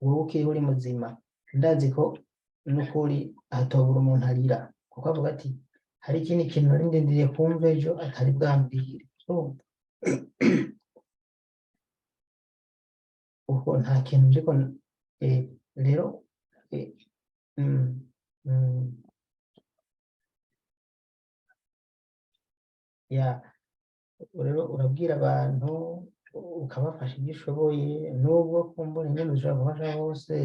wowe ukiriho uri muzima, ndazi ko n'ukuri hatobura umuntu arira, kuko avuga ati hari ikindi kintu nari ndindiriye kumva ejo atari bwambwire. Urumva? Ubwo nta kintu ndiko rero ya rero urabwira abantu ukabafasha ibyo ushoboye, nubwo kumbura ingene ushobora gufasha bose,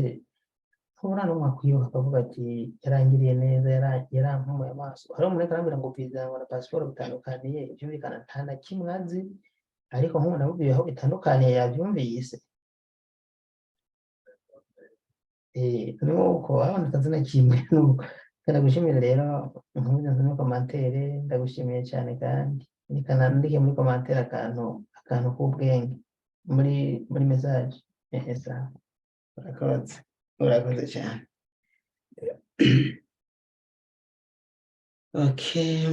ntubura n'umwe akwibuka akavuga ati yarangiriye neza, yarampumuye amaso. Hariho umuntu ariko arambwira ngo viza ngo na pasiporo bitandukaniye, byumvikana nta na kimwe azi, ariko nk'ubu namubwiye aho bitandukaniye yabyumvise. Nuko abantu batazi na kimwe. Nuko ndagushimira rero, nkomeze nsome commentaire. Ndagushimiye cyane, kandi nikanandike muri commentaire akantu k'ubwenge muri message. Sawa, urakoze, urakoze cyane. Okay.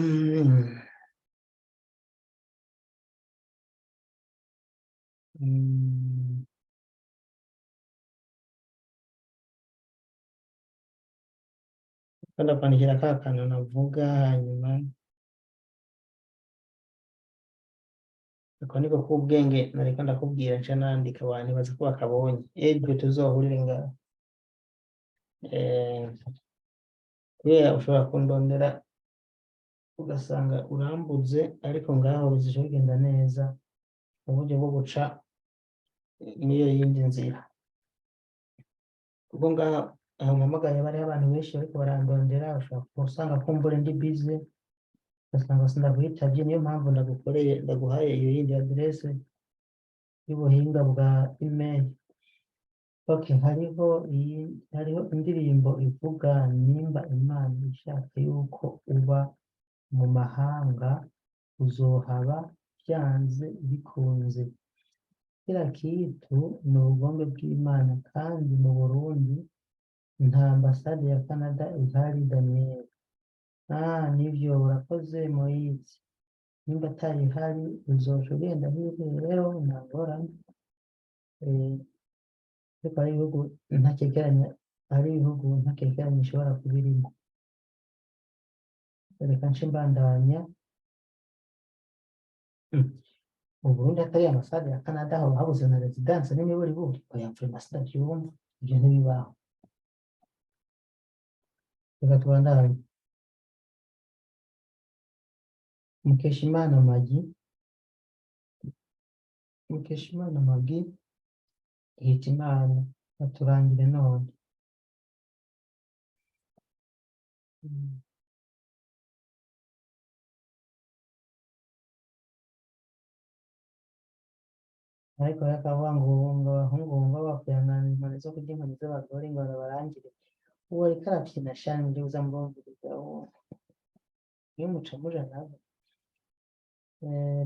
Ndakwandikira ka kantu navuga, hanyuma ako niko k'ubwenge nariko ndakubwira, nca nandika abantu baza ko bakabonye. Ejo tuzohurire ngaho, kubera ushobora kundondera ugasanga urambuze, ariko ngaho bizoca bigenda neza mu buryo bwo guca n'iyo yindi nzira, kuko ngaha aho mpamagaye bariho abantu benshi bariko barandondera, ushobora gusanga kumbura ndi busy, ugasanga sindakwitavye. Niyo mpamvu ndagukoreye, ndaguhaye iyo yindi adresse y'ubuhinga bwa email. Okay, hariho indirimbo ivuga nimba Imana ishaka yuko uba mu mahanga uzohaba byanze bikunze. Kila kitu ni ubugombe bw'Imana, kandi mu Burundi Nta ambasade ya Canada ihari, Daniel. Ah, nivyo, urakoze Moise. Nimba atayihari uzoca ugenda hirya rero, nta ngorane. Ariko hari ibihugu ntakekeranya, hari ibihugu ntakekeranya ishobora kuba irimo. Reka nce mbandanya. Mu Burundi hatari ambasade ya Canada hoba habuze na résidence n'imiburiburi? Oya, vraiment sindavyumva, ivyo ntibibaho. Reka tubandanye. Mukeshimana Magi, Mukeshimana Magi, Hitimana baturangire none. Ariko bakavuga ngo abahungu bumva bakwihangana inkoni zo kurya inkoni z'abagore ngo barabarangire. Uwo ariko arabyina shani muri buza murumviriza uwo iyo muca muja nabo.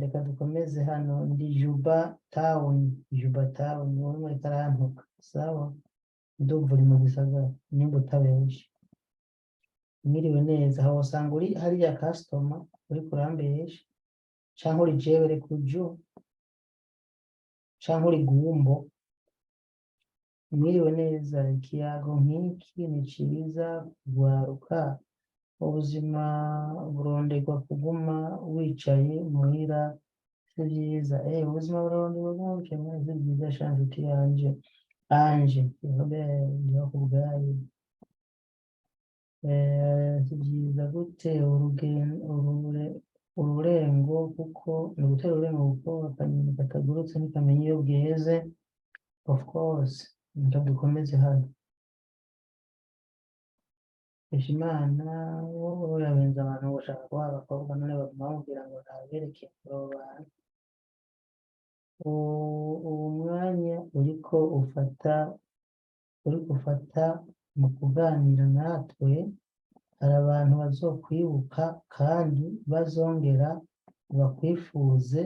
Reka dukomeze hano. Ndi Juba Town, Juba Town. Wowe muriko arantuka, sawa, ndumva uri mu gisagara nimba utabeshe. Mwiriwe neza. Aho wasanga uri hariya customer uriko urambesha, canke uri jebere kuju, canke uri gumbo. Mwiriwe neza. Ikiyago nk'iki ni ciza kugwaruka. Ubuzima buronderwa, kuguma wicaye muhira si vyiza. Ubuzima buronderwa, kuguma wicaye muhira si vyiza sha nshuti yanje Anje Robert Ndihokubwayo. Si vyiza gute ururengo, kuko ni ugutera ururengo, kuko akanyoni katagurutse ntikamenya iyo bweze. Of course. Reka dukomeze hano. Imana wowe yabenze abantu ngo ushaka kuba abakobwa, none baguma bamubwira ngo nabereke kuroba. Uwo mwanya uriko ufata mu kuganira natwe, hari abantu bazokwibuka kandi bazongera bakwifuze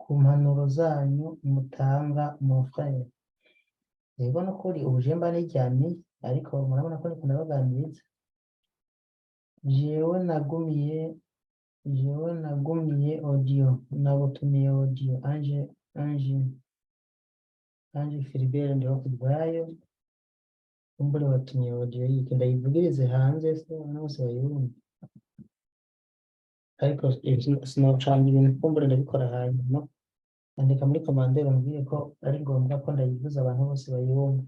ku mpanuro zanyu mutanga, mon frère. Yego, nukuri ubu je mba niryamiye, ariko murabona ko ndiko ndabaganiriza. Jewe nagumiye audio, nagutumiye audio. Ange, Ange, Ange Philibert Ndihokubwayo, kumbure watumye audio yiki, ndayivugirize hanze se abantu bose bayumve? Ariko sinocanga ibintu, kumbure ndabikora hanyuma. Andika muri commentaire umbwire ko ari ngombwa ko ndayivuza abantu bose bayumve.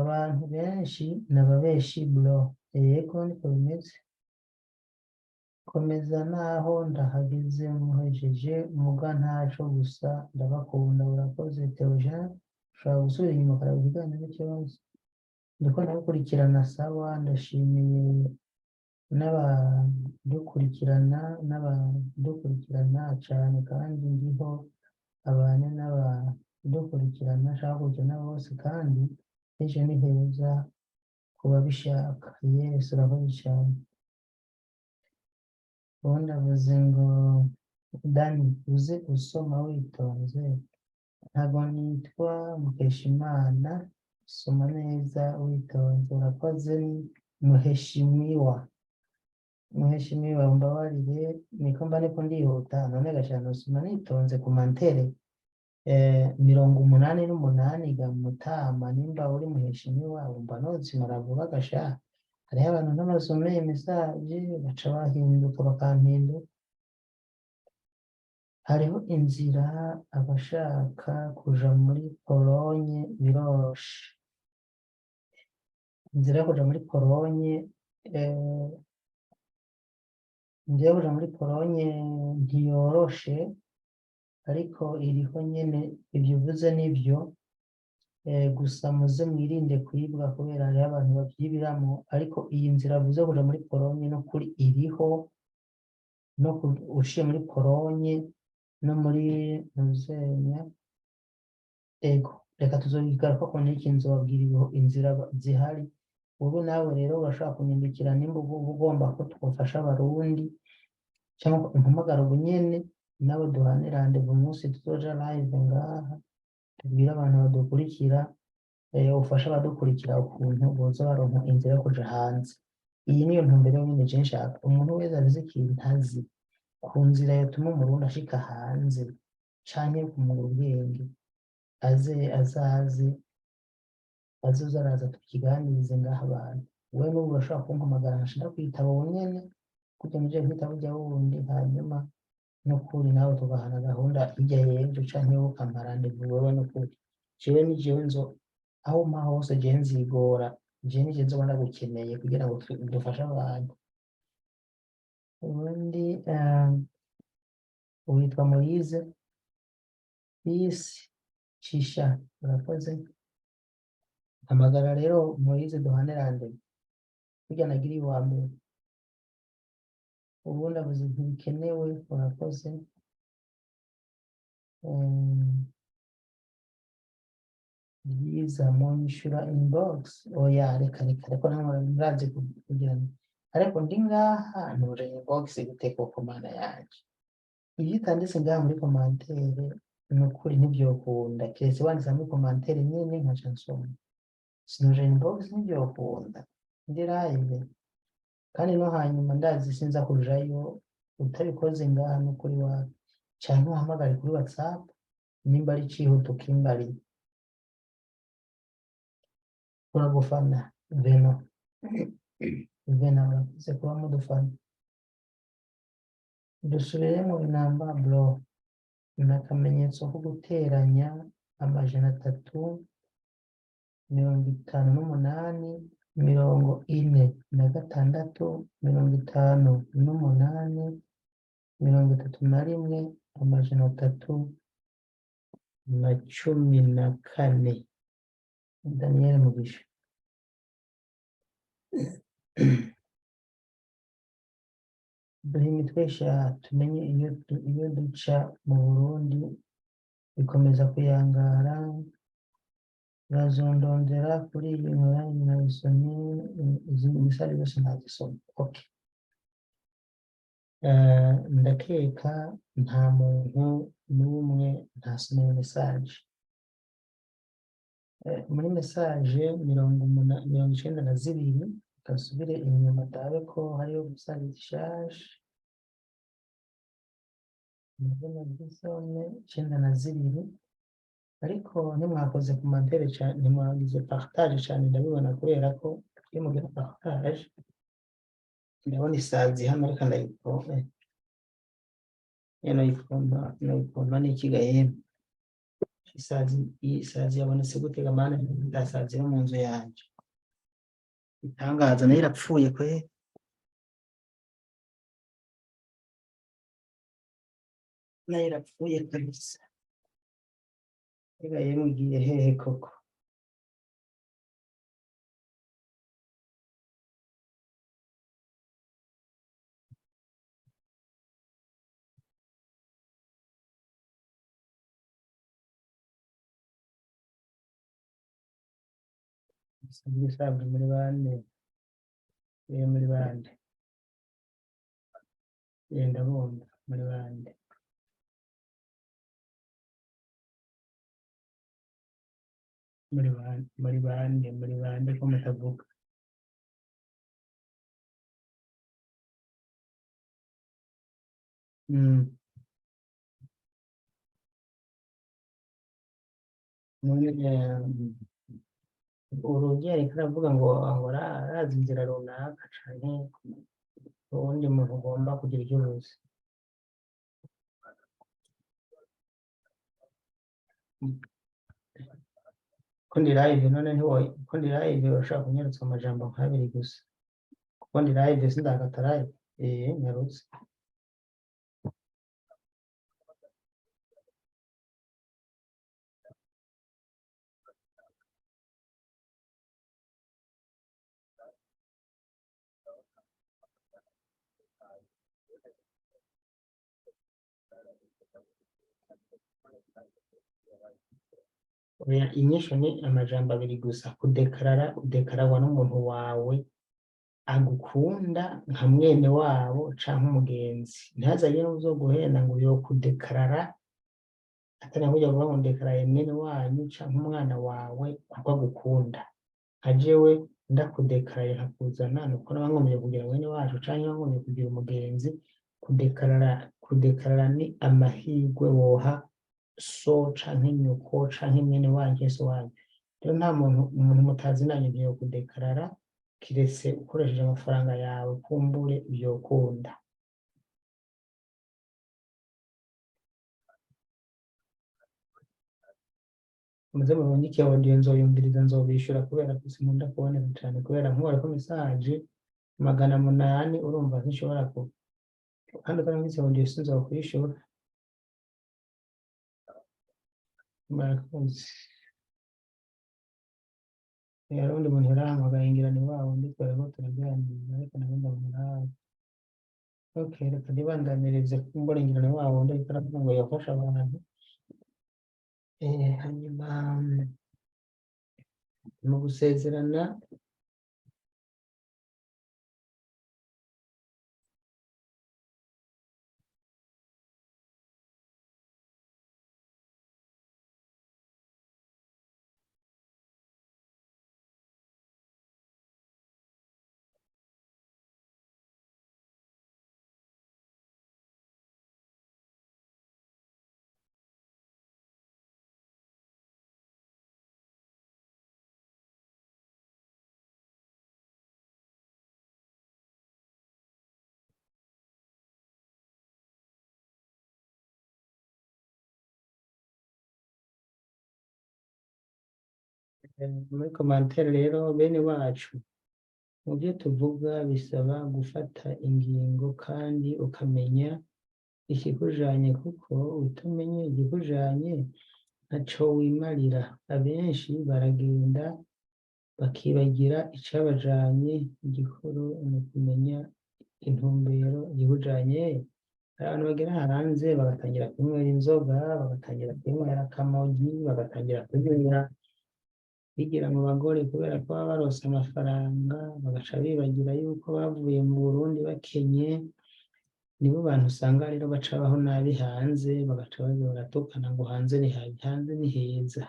Abantu benshi n'ababeshi bro. Yego, niko bimeze. Komeza naho ndahageze muhejeje muga ntaco, gusa ndabakunda. Urakoze Theogene. Ushobora gusubira inyuma ukaraba ikiganiro n'ikibazo. Ndiko ndagukurikirana. Sawa, ndashimiye n'abadukurikirana cane, kandi ndiho abane n'abadukurikirana, nshaka gukurikirana bose, kandi ejo ni heza ku babishaka. Yes, urakoze cane. Ubundi avuze ngo Dani, uze usoma witonze, ntago nitwa Mukeshimana, soma neza witonze. Urakoze, ni Muheshimiwa, Muheshimiwa, umbabarire, niko mba niko ndihuta. None gashana usoma nitonze commentaire 88 ga mutama. Nimba uri Muheshimiwa wumva nozimara vuba gasha. Hariho abantu ntabasomeye message baca bahinduka bakampinduka. Hariho inzira abashaka kuja muri Polonye, biroroshe inzira yo kuja muri Polonye. Inzira yo kuja muri Polonye ntiyoroshe, ariko iriho nyene. Ivyo uvuze nivyo, gusa muze mwirinde kwibwa kubera hariho abantu bavyibiramo. Ariko iyi nzira avuze kuja muri Polonye no kuri iriho, no uciye muri Polonye no muri Ntuzenya. Ego, reka tuzobigaruka ko n'iki, nzobabwira inzira zihari. Wowe nawe rero urashobora kunyandikira nimba uba ugomba ko twofasha Abarundi, cyangwa umpamagara ubu nyene nawe duhane rendez-vous umunsi tuzoja live ngaha. Tubwire abantu badukurikira, ufashe abadukurikira ukuntu boza baronka inzira yo kuja hanze. Iyi niyo ntumbero yonyene je nshaka. Umuntu wese afise ikintu azi ku nzira yotuma Umurundi ashika hanze canke kumugura ubwenge, aze, azaze, azoze araza tukiganirize ngaha abantu. Wewe n'ubu urashobora kumpamagara nkaca ndakwitaba ubu nyene, kurya nje nkwitaba urya wundi, hanyuma n'ukuri nawe tugahana gahunda hirya y'ejo, canke wowe ukampa rendez-vous wewe. N'ukuri jewe ni jewe nzo aho umpa hose, jewe nzigora, jewe nije nzoba ndagukeneye kugira ngo dufashe abantu. Ubundi witwa Moise Peace Cisha, urakoze. Hamagara rero Moise duhane rendez-vous burya nagiriye uwa mbere. Ubundi avuze ntibikenewe, urakoze. Byiza munyishura inbox. Oya, reka reka, ariko namwe murazi kugira ngo ariko ndi ngaha ntuje inbox gute koko? Mana yanje, ibyo utanditse ngaha muri commentaire ni ukuri ntibyokunda, keretse wanditse muri commentaire nyene nkaca nsoma. Sinuje inbox, ntibyokunda ndi live, kandi no hanyuma ndazi sinza kujayo utabikoze ngaha. N'ukuri wawe canke uhamagare kuri WhatsApp nimba ari cihuta ukimbariye. Turagufana Veno, Vena, murakoze kuba mudufana. Dusubiremo inamba bro. Ni akamenyetso ko guteranya 358 46 58 31 314. Daniel Mugisha. Duhe imitwe sha tumenye iyo duca mu Burundi bikomeza kuyangara. Urazondondera kuri iyi nkora nabisomye, izi message zose nazisomye. Okay. Ndakeka nta muntu n'umwe ntasomeye message. Muri message 92, kasubire inyuma ndabe ko hariho message zishasha. Ndabona 92, ariko ntimwakoze commentaire cane, ntimwagize partage cane, ndabibona kubera ko iyo mugira partage ndabona isazi hano. Reka ndayipompe, noyipompa, noyipompa n'ikiga yemwe. Isazi, iyi sazi yabonetse gute ga mana? Ndasazi yo mu nzu yanje, itangaza nayo irapfuye kwe, nayo irapfuye kabisa. Ega yemwe, igiye hehe koko? Isanzwe muri bande? Muri bande? Ndabumva, muri bande? Muri bande, muri bande, muri bande ko mutavuga? None urugi ariko aravuga ngo ahora arazi inzira runaka canke uwundi muntu ugomba kugira icyo uvuze? Ko ndi live none, ntiwo ko ndi live, urashobora kunyarutsa amajambo nk'abiri gusa, kuko ndi live, sindakata live. Nyarutse. Oya, inyishu ni amajambo abiri gusa: kudekarara, udekararwa n'umuntu wawe agukunda nka mwene wabo canke umugenzi. Ntihazagire n'uzoguhenda ngo yokudekarara Atari nka kurya bavuga ngo ndekaraye mwene wanyu canke umwana wawe kuko agukunda. Nka jewe ndakudekaraye nkakuzana, nuko naba nkomeje kugira mwene wacu canke nkomeje kugira umugenzi. Kudekarara ni amahirwe woha so canke nyoko canke mwene wanyu canke so wanyu. Rero nta muntu, umuntu mutazinanye ntiyokudekarara, kiretse ukoresheje amafaranga yawe, kumbure vyokunda. Muze murungike audio nzoyumviriza, nzobishura, kubera ko sinkunda kuboneka cane, kubera nkubarako message 800, urumva ntishobora ku kandi utarungitse audio sinzokwishura. Murakoze. Hari uwundi muntu yarahamagaye, ngira ni wa wundi twariko turaganira, ariko nawe ndamurabe. Okay, reka nibandanirize, kumbura ngira ni wa wundi ariko aravuga ngo yafasha abantu. Hanyuma mu gusezerana, muri commentaire rero, bene wacu, mu byo tuvuga bisaba gufata ingingo kandi ukamenya ikikujanye, kuko utamenye ikikujanye ntaco wimarira. Abenshi baragenda bakibagira icabajanye. Igikuru ni ukumenya intumbero ikikujanye. Hari abantu bagera hanze bagatangira kunywera inzoga, bagatangira kunywera akamogi, bagatangira kunywera bigira mu bagore kubera ko baba baronse amafaranga, bagaca bibagira yuko bavuye mu Burundi bakenye. Nibo bantu usanga rero baca baho nabi hanze, bagaca baza baratukana ngo hanze ni habi, hanze ni heza.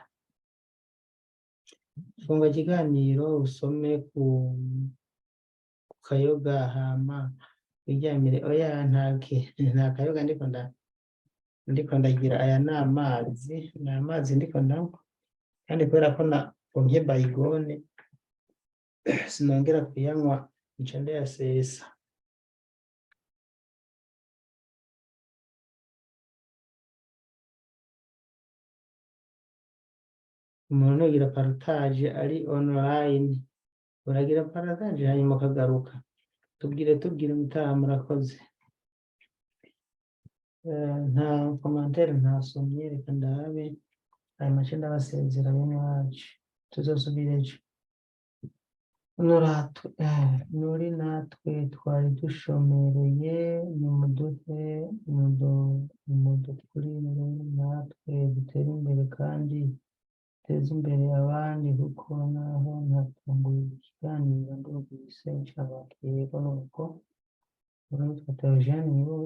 Funga ikiganiro usome ku kayoga hama wiryamire. Oya, nta kayoga ndiko ndagira, aya ni amazi, ni amazi ndiko ndanywa, kandi kubera ko napompye bayigone sinongera kuyanywa, nca ndayasesa. Umuntu nugira partage ari online, uragira partage hanyuma ukagaruka. Tubwire, tubwire mutaha, murakoze. Nta commentaire ntasomye, reka ndabe hanyuma nce ndabasezera bene wacu, tuzosubira ejo. Nuri natwe twari dushomereye, nimuduhe nimudukurire natwe dutere imbere kandi duteze imbere abandi, kuko naho ntatunguye ikiganiro ndumvise ncabakiriye. Yego, nuko witwa Theogene nibo.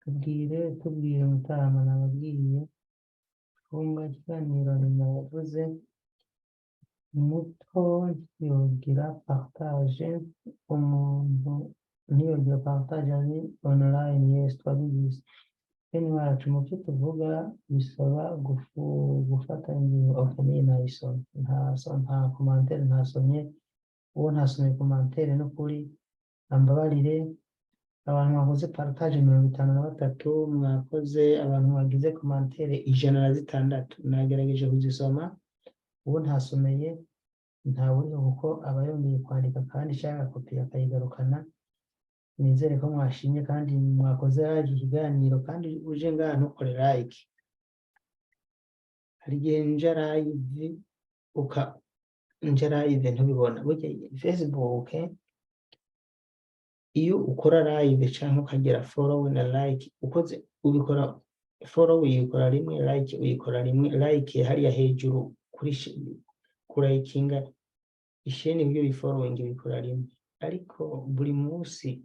Tubwire, tubwire mutama, nababwiye funga ikiganiro nyuma yavuze muto ntiyogira partage, umuntu ntiyogira partage ari online. Yes, twabigize bene wacu. Mu byo tuvuga bisaba gufata ingingo. Okay, niyi nayisomye, nta commentaire ntasomye. Uwo ntasomye commentaire n'ukuri ambabarire. Abantu bakoze partage 53, mwakoze. Abantu bagize commentaire 106, nagerageje kuzisoma. Uwo ntasomeye ntawuriho, kuko aba yongeye kwandika kandi ishaka kopi akayigarukana. Nizere ko mwashimye kandi mwakoze like ikiganiro. Kandi uje ngaha ntukore like. Hari igihe nja live, uka nja live ntubibona. Burya Facebook iyo ukora live canke ukagira follow na like, ukoze ubikora, follow uyikora rimwe, like uyikora rimwe. Like hariya hejuru kuri kurayikinga isheni, ibyo bifollowing bikora rimwe, ariko buri munsi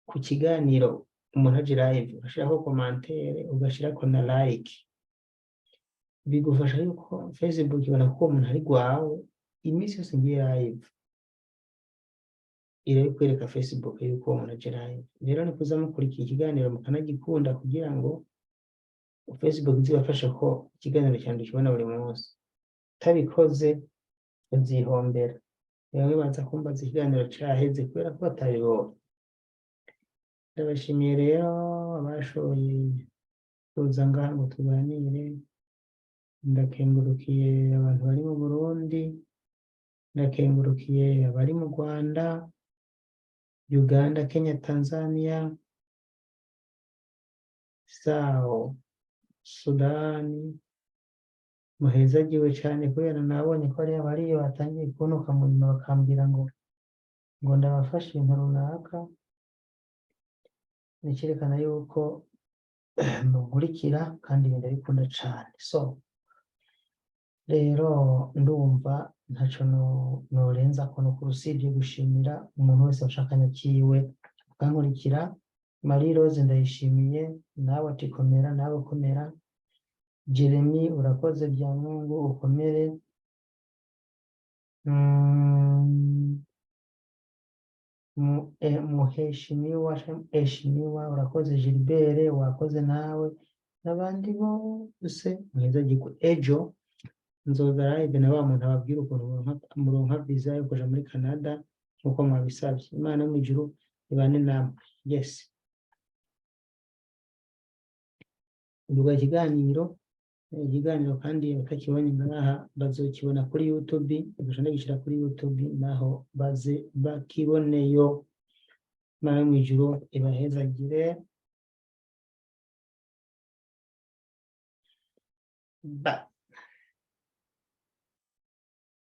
ku kiganiro umuntu aje live urashirako commentaire, ugashirako na like. Bigufasha yuko Facebook ibona ko uwo muntu ari gwawe. Iminsi yose ngiye live, irabikwereka Facebook yuko uwo muntu aje live. Rero ni kuza mukurikira ikiganiro, mukanagikunda, kugira ngo Facebook izibafashe ko ikiganiro cyanjye ukibona buri munsi. Utabikoze uzihombera. Bamwe baza kumbaza ikiganiro caheze kubera ko batabibonye. Ndabashimiye rero abashoboye kuza ngaha ngo tuganire. Ndakengurukiye abantu bari mu Burundi, ndakengurukiye abari mu Rwanda, Uganda, Kenya, Tanzania, Sao Sudani. Muhezagiwe cyane, kubera nabonye ko hariya bariyo batangiye kunuka mu nyuma, bakambwira ngo ndabafashe ibintu runaka. Ni icyerekana yuko munkurikira, kandi ibi ndabikunda cane. So rero ndumva ntaco norenza ko nukuri, usibye gushimira umuntu wese washakanye kiwe akankurikira. Marie Rose, ndayishimiye nawe, ati komera nawe, komera. Jeremy, urakoze bya Mungu, ukomere. Muheshimiwa, heshimiwa, urakoze. Gilbert, wakoze nawe, n'abandi bose muhezagirwe. Ejo nzoza live na wa muntu ababwira ukuntu muronka visa yo kuja muri Canada nk'uko mwabisabye. Imana yo mw'ijuru ibane namwe. Yes, nduga ikiganiro, kandi abatakibonye ngaha bazokibona kuri YouTube. Ugaca ndagishira kuri YouTube, naho baze bakiboneyo. Imana yo mw'ijuru ibahezagire. Bye.